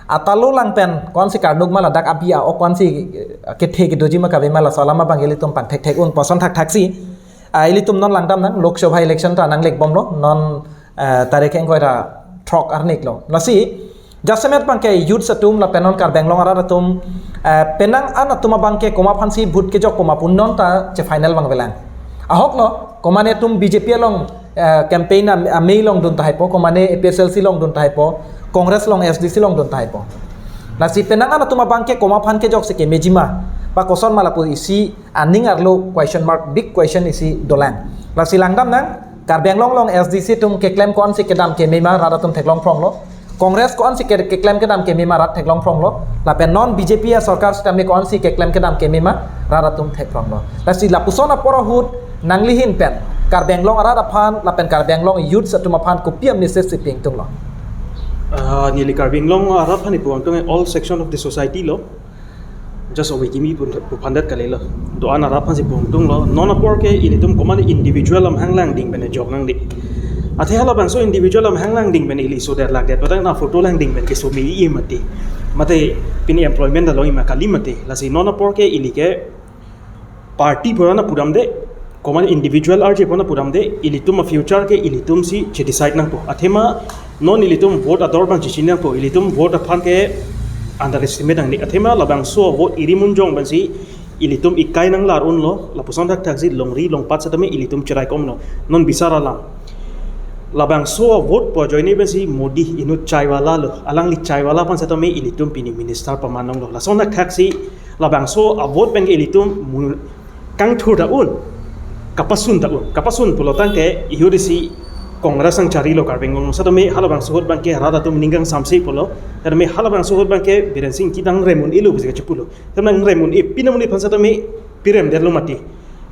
a Talu lang pen ko-ansi karnuk ma ladak abi a-ok ko-ansi, eh, kethe kedoji ma kave ma, laso alam abang ilitum pangthekthek un pu ason thakthaksi. Ah, ilitum non langdamnang, Lok Sabha election ta nanglekbomlo, non, eh, tarik ingkoi ra throk arniklo. Lasi, jasemet abang ke youth atum lapen non Karbi Anglong arat atum, eh, penang an atum abang ke komat aphansi vote kejok komat pu non ta che final abang avelang. Ahoklo, komane atum B J P along, eh, campaign am-, amei longdun tahai po, komane A P H L C longdun tahai po, Congress along S D C longdun tahai po. Lasi penang an atum abang ke komat aphan kejoksi kemeji ma, ba koson ma lapu isi aning arlo question mark, big question isi dolang. Lasi langdamnang, Karbi Anglong along S D C atum keklem ko-ansi kedam keme ma rat atum theklong phronglo. Congress ko-ansi ke-, keklem kedam keme ma rat theklong phronglo. Lapen non B J P asorkar sitame ko-ansi keklem kedam keme ma rat atum thek phronglo. Lasi lapuson apor ahut nanglihin pen Karbi Anglong arat aphan lapen Karbi Anglong youth atum aphan kopi a-message si pi ingtunglo? Ah, neli Karbi Anglong arat aphan ipu ingtung all section of the society lo. Just ove kimi pu, pu aphan det kalilo. Do-an arat aphansi pu ingtunglo. Non apor ke ilitum komane individual amahang langding pen jok nangji. Athe halabangso individual amahang langding pen ili so det lak det. Padahal na photo langding pen keso me-i mati. Mate pini employment along ima kali mati. Lasi non apor ke ili ke party pura na pudamde, komane individual arje pura na pudamde, ilitum a-future ke ilitumsi che-decide nangpo. Athema non ilitum vote ador abang chechini nangpo, ilitum vote aphan ke underestimate nangne. Athema labangso vote irimun jong pensi ilitum ikai nanglar unlo, lapuson thakthaksi longri longpat setame ilitum cheraikomlo. Non bisar alam. Labangso vote pu ajoine pensi Modi inut chai wala lo, alangli chai wala aphan setame ilitum pini minister paman longlo. Lason thakthaksi labangso a-vote pen ke ilitum mu-, kangthur ta un, kapasun ta un. Kapasun pulo tangte ihurisi Congress nangcharilo Karbi Anglong setame halabangso ahut abang ke rat atum ning kangsamse pulo. Setame halabangso ahut abang ke Biren Singh Engti ta nangrem un-elo pusi kachipulo. Setame nangrem un-e, pini amonit aphan setame pirem detlo mati.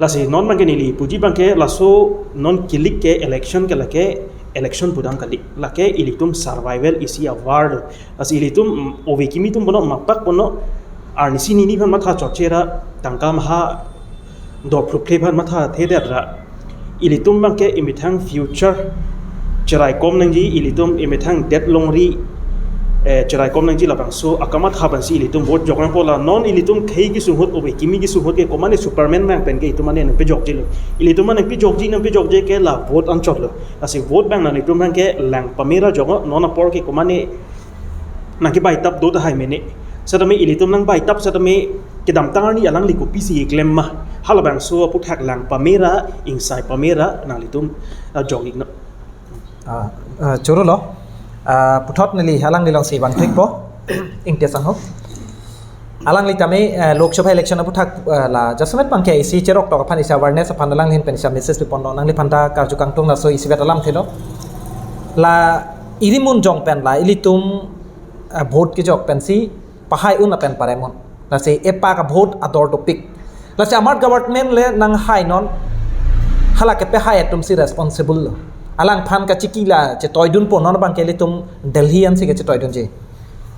Lasi non abang ke neli puji abang ke laso non kilik ke election ke lake election pudam kali. Lake ilitum survival isi a-war lo. Lasi ilitum, mm, ove kimi atum bono mapak bono arnisi nini aphan matha chotche ra tangka maha dophluphle aphan matha thedet ra. Ilitum abang ke imethang future cheraikom nangji, ilitum imethang det longri, eh, cheraikom nangji, labangso akamatha pensi ilitum vote jok nangpo. La non ilitum khei kesung ahut, ove kimi kesung ahut ke komane Superman abang pen ke itum mane nangpejokjilo. Ilitum mane nangpejokji, nangpejokje ke la vote anchotlo. Lasi vote abang nanglitum abang ke lang pame ra jok, non apor ke komane nangkebaitap do tahai mene. Setame ilitum nangbaitap setame kedamtang arni alangli kopisi keklem ma. Halabangso aputhak lang pame ra, ingsai pame ra nanglitum, ah, jok iknon. Ah, ah, chorolo. Ah, puthot neli alangli alongsi vangthrikpo. Ingti Sangho. Alangli tame, eh, Lok Sabha election aputhak, eh, la jasemet abang ke isi cheroktok aphan isi awareness aphan alangli ahin pen isi message piponlo, nangliphan ta karju kangtung laso isivet alamthelo. La irimun jong pen la ilitum, eh, vote kejok pensi pahai un lapen parem un. Lasi epak a-vote ador dopik. Lasi amat government le nanghainon, hala kepahai atumsi responsible lo. Alangphan kachiki la chetoidunpo, non abang ke ilitum Delhi ansi kachetoidunji.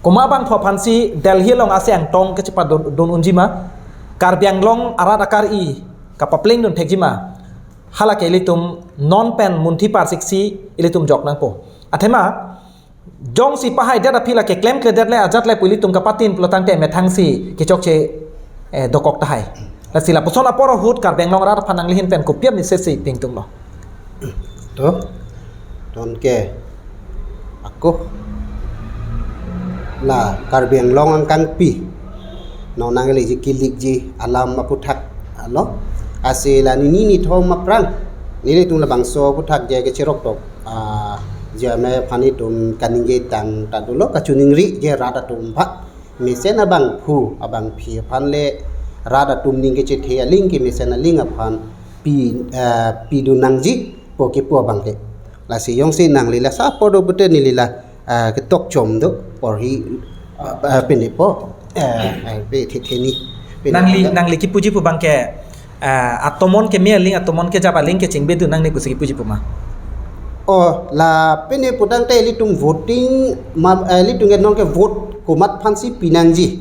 Komat abangphu aphansi Delhi along ase angtong kechepadun, dun unji ma, Karbi Anglong arat akar-i kapaplengdun thekji ma, hala ke ilitum non pen munthi parsiksi ilitum jok nangpo. Athema jongsi pahaidet aphi la keklemkledet le ajat le pu ilitum kapatin pulo tangte methangsi kechokche, eh, dokok tahai. Lasi lapuson apor ahut Karbi Anglong arat aphan nanglihin pen kopi a-message si pi ingtunglo? To, ton ke ako la Karbi Anglong angkangpi non nangliji kilikji alam aputhak lo. Lasi la nini nithom aphrang nelitum labangso aputhak je kecheroktok, ah, je ame aphan itum kaningje tang ta dolo, kachiningri je rat atum aphan. Mesen abangphu abangphi aphan le rat atum ning kechethe aling ke mesen aling aphan pi, eh, pidun nangji pu kipu abang ke. Lasi jongsi nangli la sa apor do pute neli la, eh, ketok chom do porhi, eh, eh, pini po, eh, eh, pe the theni. Pini Nangli, po. Nangli kipuji pu abang ke, eh, atomon keme aling, atomon kejap aling kechingbedun nangne pusi kipuji pu ma? Oh, la pine putangte ilitum voting ma, eh, ilitum ke non ke vote komat aphansi pinangji.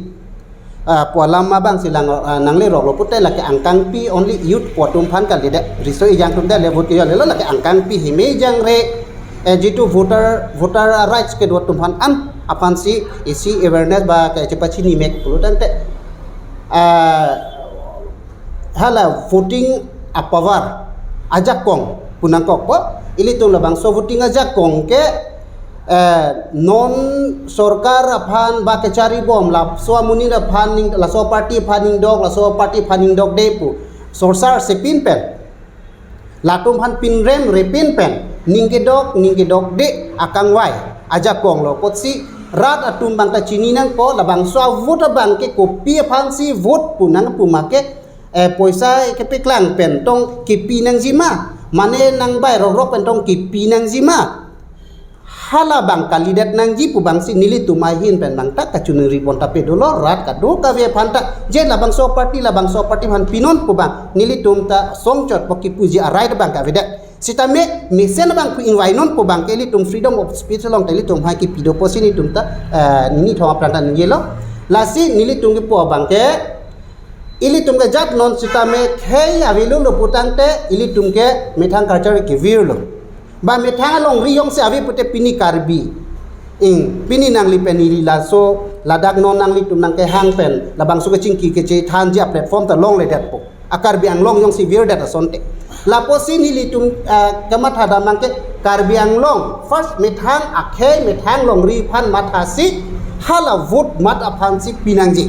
Ah, pu alam abang si lang, ah, nanglerok lo pute lake angkangpi only youth pu atum aphan kalidet. Riso ejang atum det le vote kejok lelo lake angkangpi heme jangre, eh, jitu voter, voter rights kedo atum aphan an aphansi isi awareness ba kachepachini mek pulotangte. Ah, hala voting apower ajakong pu nangkokpo, ilitum labangso voting ajakong ke, eh, non sorkar aphan ba kecharibom laso amonit aphan ning, laso party aphan ningdok, laso party aphan ningdokde pu sorsar sepin pen, latum aphan pinrem repin pen, ning kedok, ning kedokde akangvai ajakong lo. Apotsi rat atum abangta chini nangpo, labangso avote abang ke kopi aphansi vote pu nang pu ma ke, eh, poisa kepeklang pen tong kepi nangji ma, mane nangbai rokrok pen tong kepi nangji ma. Hala abang kalidet nangji pu abangsi nelitum ahin pen abangta kachiningri pon tapi dolo rat kadokave aphanta. Je labangso party, labangso party aphan pinon pu abang nelitum ta songchot po kipuji a-right abang kavedet. Sitame mesen abang pu ingvainon pu abang ke ilitum freedom of speech along ta ilitum hai kipi do apotsi nelitum ta, eh, nini thong apran ta ningjelo. Lasi nelitum kipu abang ke ilitum ke jat non sitame khei avelo lo putangte ilitum ke methang culture kevirlo. Ba methang alongri jongsi ave pute pini Karbi. Ing, pini nangli pen ili laso, ladak non nanglitum nangkehang pen, labangso kachingki kachethanji a-platform ta longledetpo. A-Karbi Anglong jongsi virdet asonte. Lapusi nelitum, eh, kamatha damnang ke Karbi Anglong, first methang akhei methang longri aphan mathasi, hala vote mat aphansi pinangji.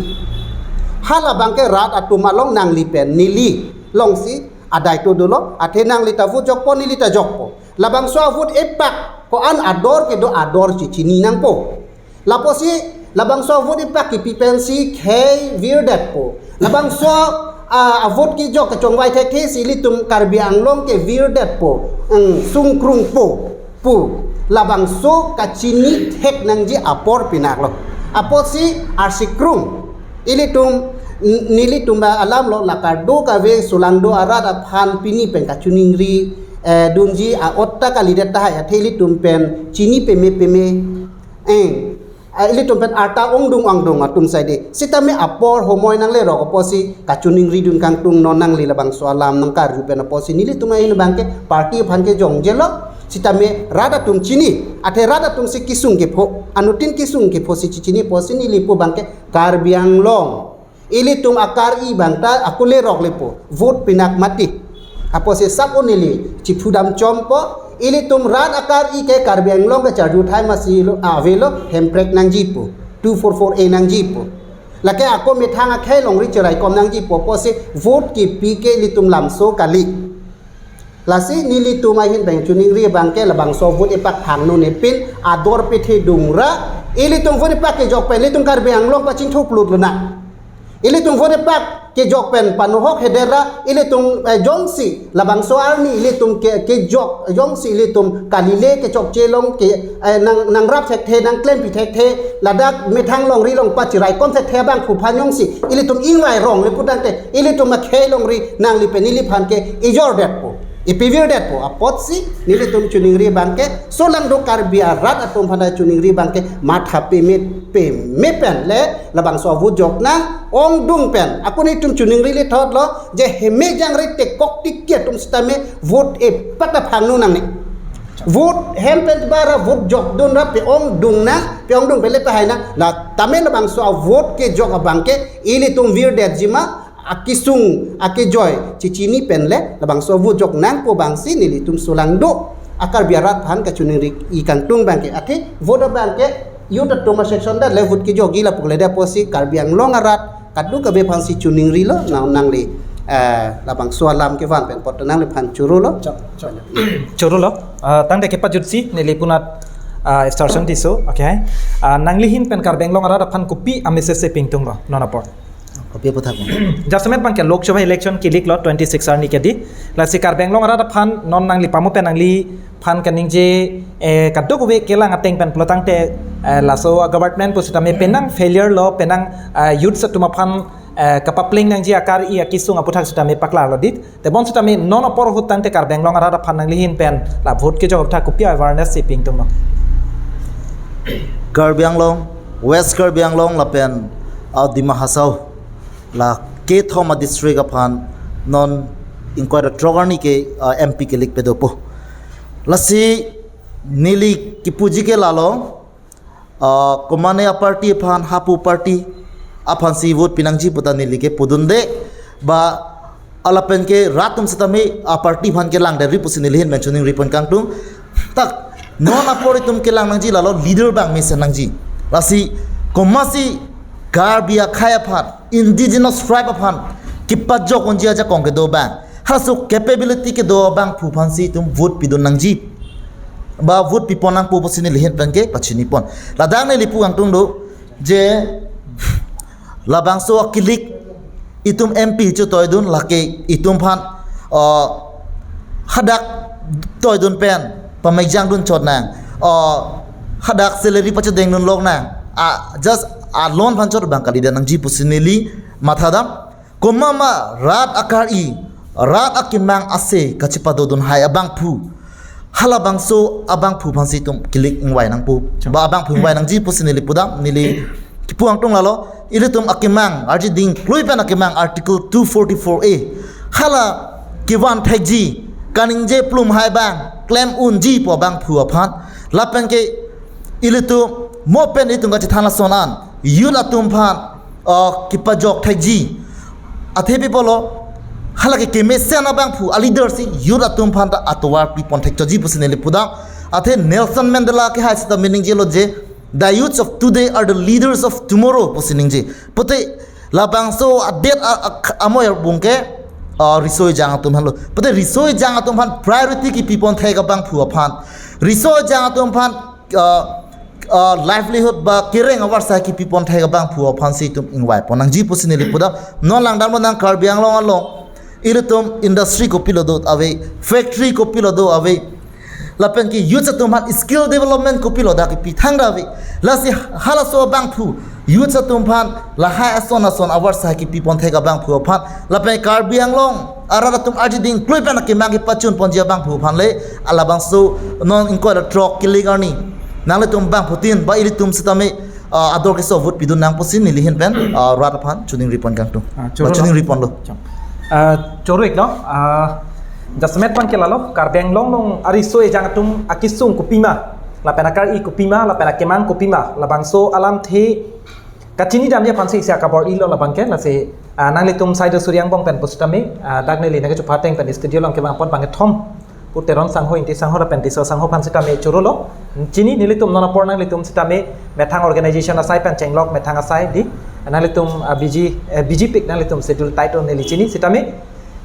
Hala abang ke rat atum along nangli pen neli longsi adai to dolo, athe nangli ta vote jokpo, neli ta jokpo. Labangso avote epak ko-an ador kedo ador chichini nangpo. Lapusi labangso avote epak kipi pensi khei virdetpo. Labangso, ah, avote kejok kechongvai thekthe si ilitum Karbi Anglong ke virdetpo. Eng, sungkrungpo pu. Labangso kachini thek nangji apor pinaklo. Apusi arsikrung. Ilitum, n-, nelitum ba alam lo la kadokave solangdo arat aphan pini pen kachiningri, eh, dunji a-otta kalidet tahai athe ilitum pen chini peme peme. Eng, ah, ilitum pen arta ongdung ongdung atum saide. Sitame apor homoi nanglerok apusi kachiningri dun kangtung non nangli labangso alam nangkarju pen apusi nelitum ahin abang ke party aphan ke jongjelo. Sitame rat atum chini, athe rat atum si kesung kepho, anuttin kesung kepho si chichini apusi neli pu abang ke Karbi Anglong. Ilitum akar-i abang ta akule rok lepo, vote pinak mati. Apusi sap o neli chiphudam chompo, ilitum rat akar-i ke Karbi Anglong kacharju thai masi lo, avelo, hemprek nangjipo, two four four A nangjipo. Lake ako methang akhei longri cheraikom nangjipo, apusi vote kipi ke ilitum lamso kali. Lasi nelitum ahin pen chiningri abang ke labangso vote epak phangno nepin ador pethe dungra. Ilitum vote epak kejok pen ilitum Karbi Anglong pachingthuplut luna. Ilitum vote epak kejok pen panohok hedera ilitum, eh, jongsi labangso arni ilitum ke, kejok jongsi ilitum kalile kechokche along ke, eh, nang, nangrap thekthe nangklempi thekthe ladak methang longri along pachiraikom thekthe abang phuphan jongsi ilitum ingvai rong le putangte ilitum akhei longri nangli pen neliphan ke ijordetpo, ipivirdetpo. Apotsi nelitum chiningri abang ke solangdo Karbi arat atum aphan chiningri abang ke matha peme peme pen le labangso vote jok nang ongdung pen. Ako nelitum chiningri le thotlo je heme jangre tekok tiki atum sitame vote epak ta phangno nangne. Vote hem pen bara vote jok dunra pe-ongdung nang, pe-ongdung pen le pehai nang. La tame labangso avote kejok abang ke ilitum virdetji ma, akesung, akejoi chichini pen le labangso vote jok nangpo abangsi nelitum solangdo a-Karbi arat aphan kachiningri-i kangtung abang ke. Athe vote abang ke youth atum a-section ta le vote kejokji lapu kalidet apusi Karbi Anglong arat kadokave aphansi chiningrilo, nang nangli, eh, labangso alam kevan pen apot nangliphan chorolo. Choro lo. Ah, tangte kepajutsi neli punat, ah, Starson Tisso. Okay. Ah, nangli ahin pen Karbi Anglong arat aphan kopi a-message si pingtunglo non apor? Kopi aphuthak mo? Jasemet abang ke Lok Sabha election keliklo twenty six arni kedi. Lasi Karbi Anglong arat aphan non nangli pamo pen nangliphan kaningje, eh, kadokave kelang ateng pen pulotangte, eh, laso government pusitame penang failure lo, penang, eh, youths atum aphan eh, kapapleng nangji akari akesung aputhak sitame paklarlo dit. Tebon sitame non apor ahut tangte Karbi Anglong arat aphan nanglihin pen la vote kejok aputhak kopi awareness si pi ingtung lo? Karbi Anglong, West Karbi Anglong lapen, ah, Dima Hasao, la kethom adistrict aphan non ingkoi ra throk arni ke, ah, M P kelik pedopo. Lasi neli kipuji ke lalo, ah, komane aparty aphan, hapu party aphansi vote pinangji puta neli ke pudunde, ba lapen ke rat atum sitame aparty aphan kelang deri pusi nelihin mentioning ripon kangtung. Tak, non apor itum kelang nangji lalo leader abang mesen nangji. Lasi komatsi Karbi akhei aphan, indigenous tribe aphan kepajok unji ajakong kedo abang, halaso capability kedo abangphu aphansi itum vote pidun nangji, ba vote pipon nangpo pusi nelihin pen ke pachinipon. Ladak neli pu kangtung do je labangso akilik itum M P chetoidun lake itum aphan, uh, hadak toidun pen pamejang dun chot nang, uh, hadak salary pachedeng dun lok nang, ah, just alon aphan chot abang kalidet nangji pusi neli mathadam. Komat ma rat akari, rat akemang ase kachepadodun hai abangphu, halabangso abangphu aphansi itum kelik ingvai nangpo. Sure. Ba abangphu ingvai nangji pusi neli pudam, neli kipu kangtung lalo, ilitum akemang arji ding klui pen akemang Article two forty-four A, hala kevan thekji, kaningje plum hai abang klem unji pu abangphu aphan, lapen ke ilitum mo pen itum kachethan ason an youth atum aphan, uh, kepajok thekji. Athe pi pulo, halake kemesen abangphu a leader si youth atum aphan ta atovar pipon thekchotji pusi neli pudam. Athe Nelson Mandela kehai sita meaning jelo je, "The youths of today are the leaders of tomorrow," pusi ningje. Pute labangso adet a, a, amoi abung ke, uh, riso ejang atum aphanlo. Pute riso ejang atum aphan priority kepipon thek abangphu aphan, riso ejang atum aphan, uh, uh, livelihood ba kereng avarsai kepipon thek abangphu aphansi itum ingvaipon nangji pusi neli pudam. Non langdamlo nang Karbi Anglong along ilitum industry kopilo do ave, factory kopilo do ave, lapen ke youth atum aphan skill development kopilo dak kepi thangta ave. Lasi halaso abangphu youth atum aphan lahai ason ason avarsai kepipon thek abangphu aphan, lapen Karbi Anglong arat atum arji ding klui pen akemang kepachun ponji abangphu aphan le, alabangso non ingkoi ra throk kelik arni nanglitum bangphutin ba ilitum sitame, ah, ador keso vote pidun nang pusi nelihin pen, ah, rat aphan chuning ripon kangtung. Ah, ba choro chuning lo. Ripon lo. Choro. Ah, choro ik lo. Ah, jasemet abang ke lalo, Karbi Anglong along ariso ejang atum akesung kopima, lapen akari kopima, lapen akemang kopima, labangso alamthe kachini damji aphansi isi akabor-ilo labang ke, lasi, ah, nanglitum Saido Suri angbong pen pusitame, ah, dak neli nangkechupha ateng pen studio along kevang apot bangkethom pu Teron sangho, Ingti sangho, lapen Tisso sangho aphan sitame choro lo. Chini nelitum non apor nanglitum sitame methang organization asai pen chenglok methang asai di, nanglitum, ah, B G, eh, B G P ik nanglitum schedule title neli chini sitame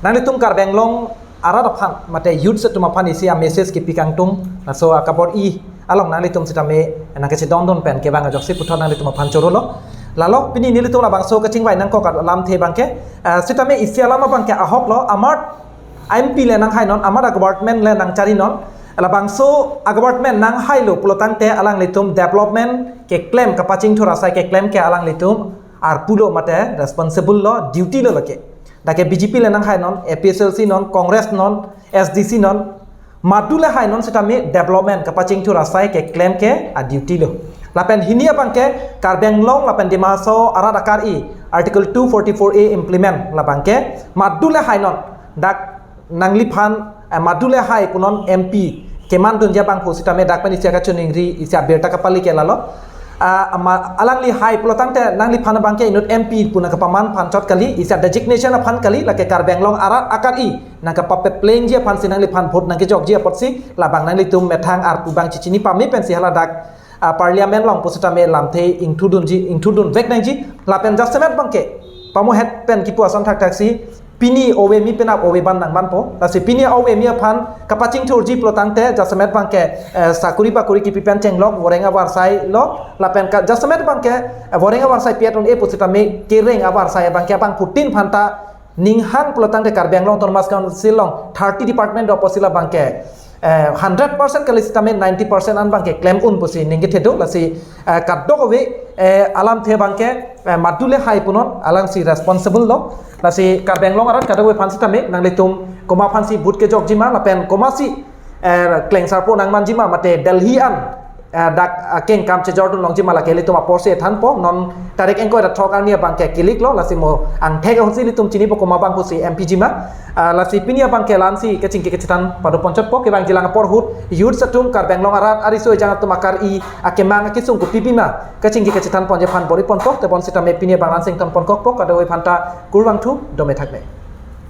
nanglitum Karbi Anglong arat aphan mate youth atum aphan isi a message kepi kangtung, laso akabor-i along nanglitum sitame nangkachedondon pen kevang ajoksi puthot nanglitum aphan choro lo. Lalo pini nelitum labangso kachingvai nangkok alamthe abang ke, ah, sitame isi alam abang ke ahok lo, amat M P le nanghai non, amat a government le nangchari non, labangso a government nanghai lo pulo tangte alanglitum development keklem kapachingthur asai keklem ke alanglitum arpu lo mate responsible lo, duty lo lake. Dak ke B J P le nanghai non, A P H L C non, Congress non, S D C non, madu le hai non sitame development kapachingthur asai keklem ke a duty lo. Lapen hini abang ke Karbi Anglong lapen Dima Hasao arat akari Article two forty-four A implement labang ke madu le hai non, dak nangliphan, eh, madu le hai punon M P kemandunji abangphu sitame dak pen isi akachiningri, isi abirta kapali ke lalo. Ah, ama, alangli hai pulo tangte nangliphan abang ke inut M P pu nangkapaman aphan chot kali, isi a designation aphan kali, lake Karbi Anglong arat akari nangkapaplengji aphansi nangliphan vote nangkejokji apotsi labang nanglitum methang arpu abang chichini pame pensi hala dak, ah, parliament along pusitame lamthe ingthudunji, ingthudun vek nangji. Lapen jasemet abang ke pamuhet pen kipu ason thakthaksi pini ove mi penap ove ban nangvanpo. Lasi pini ove mi aphan kapachingthurji pulo tangte jasemet abang ke, eh, sakuri bakuri kipi pen chenglok voreng avarsai lo. Lapen ka jasemet abang ke, eh, voreng avarsai pi-et un-e pusitame kereng avarsai abang ke abangphutin aphanta ninghang pulo tangte Karbi Anglong Autonomous Council along thirty department do apotsi labang ke eh, hundred percent kali sitame ninety percent an abangke klem un pusi ningke thedo. Lasi, eh, kadokave, eh, alamthe abangke, eh, madu le hai punon, alangsi responsible lo. Lasi Karbi Anglong arat kadokave aphan sitame nanglitum komat aphansi vote kejokjima lapen komatsi, eh, klengsarpo nangmanjima mate Delhi an, eh, dak, eh, kengkam chejordun longjima lake ilitum apor si thanpo. Non tarik ingkoi ra throk arni abangke kilik lo, lasi mo angthek ahutsi ilitum chinipo komat abang pusi M P jima. Ah, lasi pini abangke la-ansi kachingki kachethan padopon chotpo. Kevangjilang apor ahut youth atum, Karbi Anglong arat ariso ejang atum akar-i akemang akesung kopi pima kachingki kachethan ponji aphan bor-iponpo. Tebon sitame pini abang la-ansi ingtonpon kokpo. Kadokave aphanta kurvangthu, dome thakme.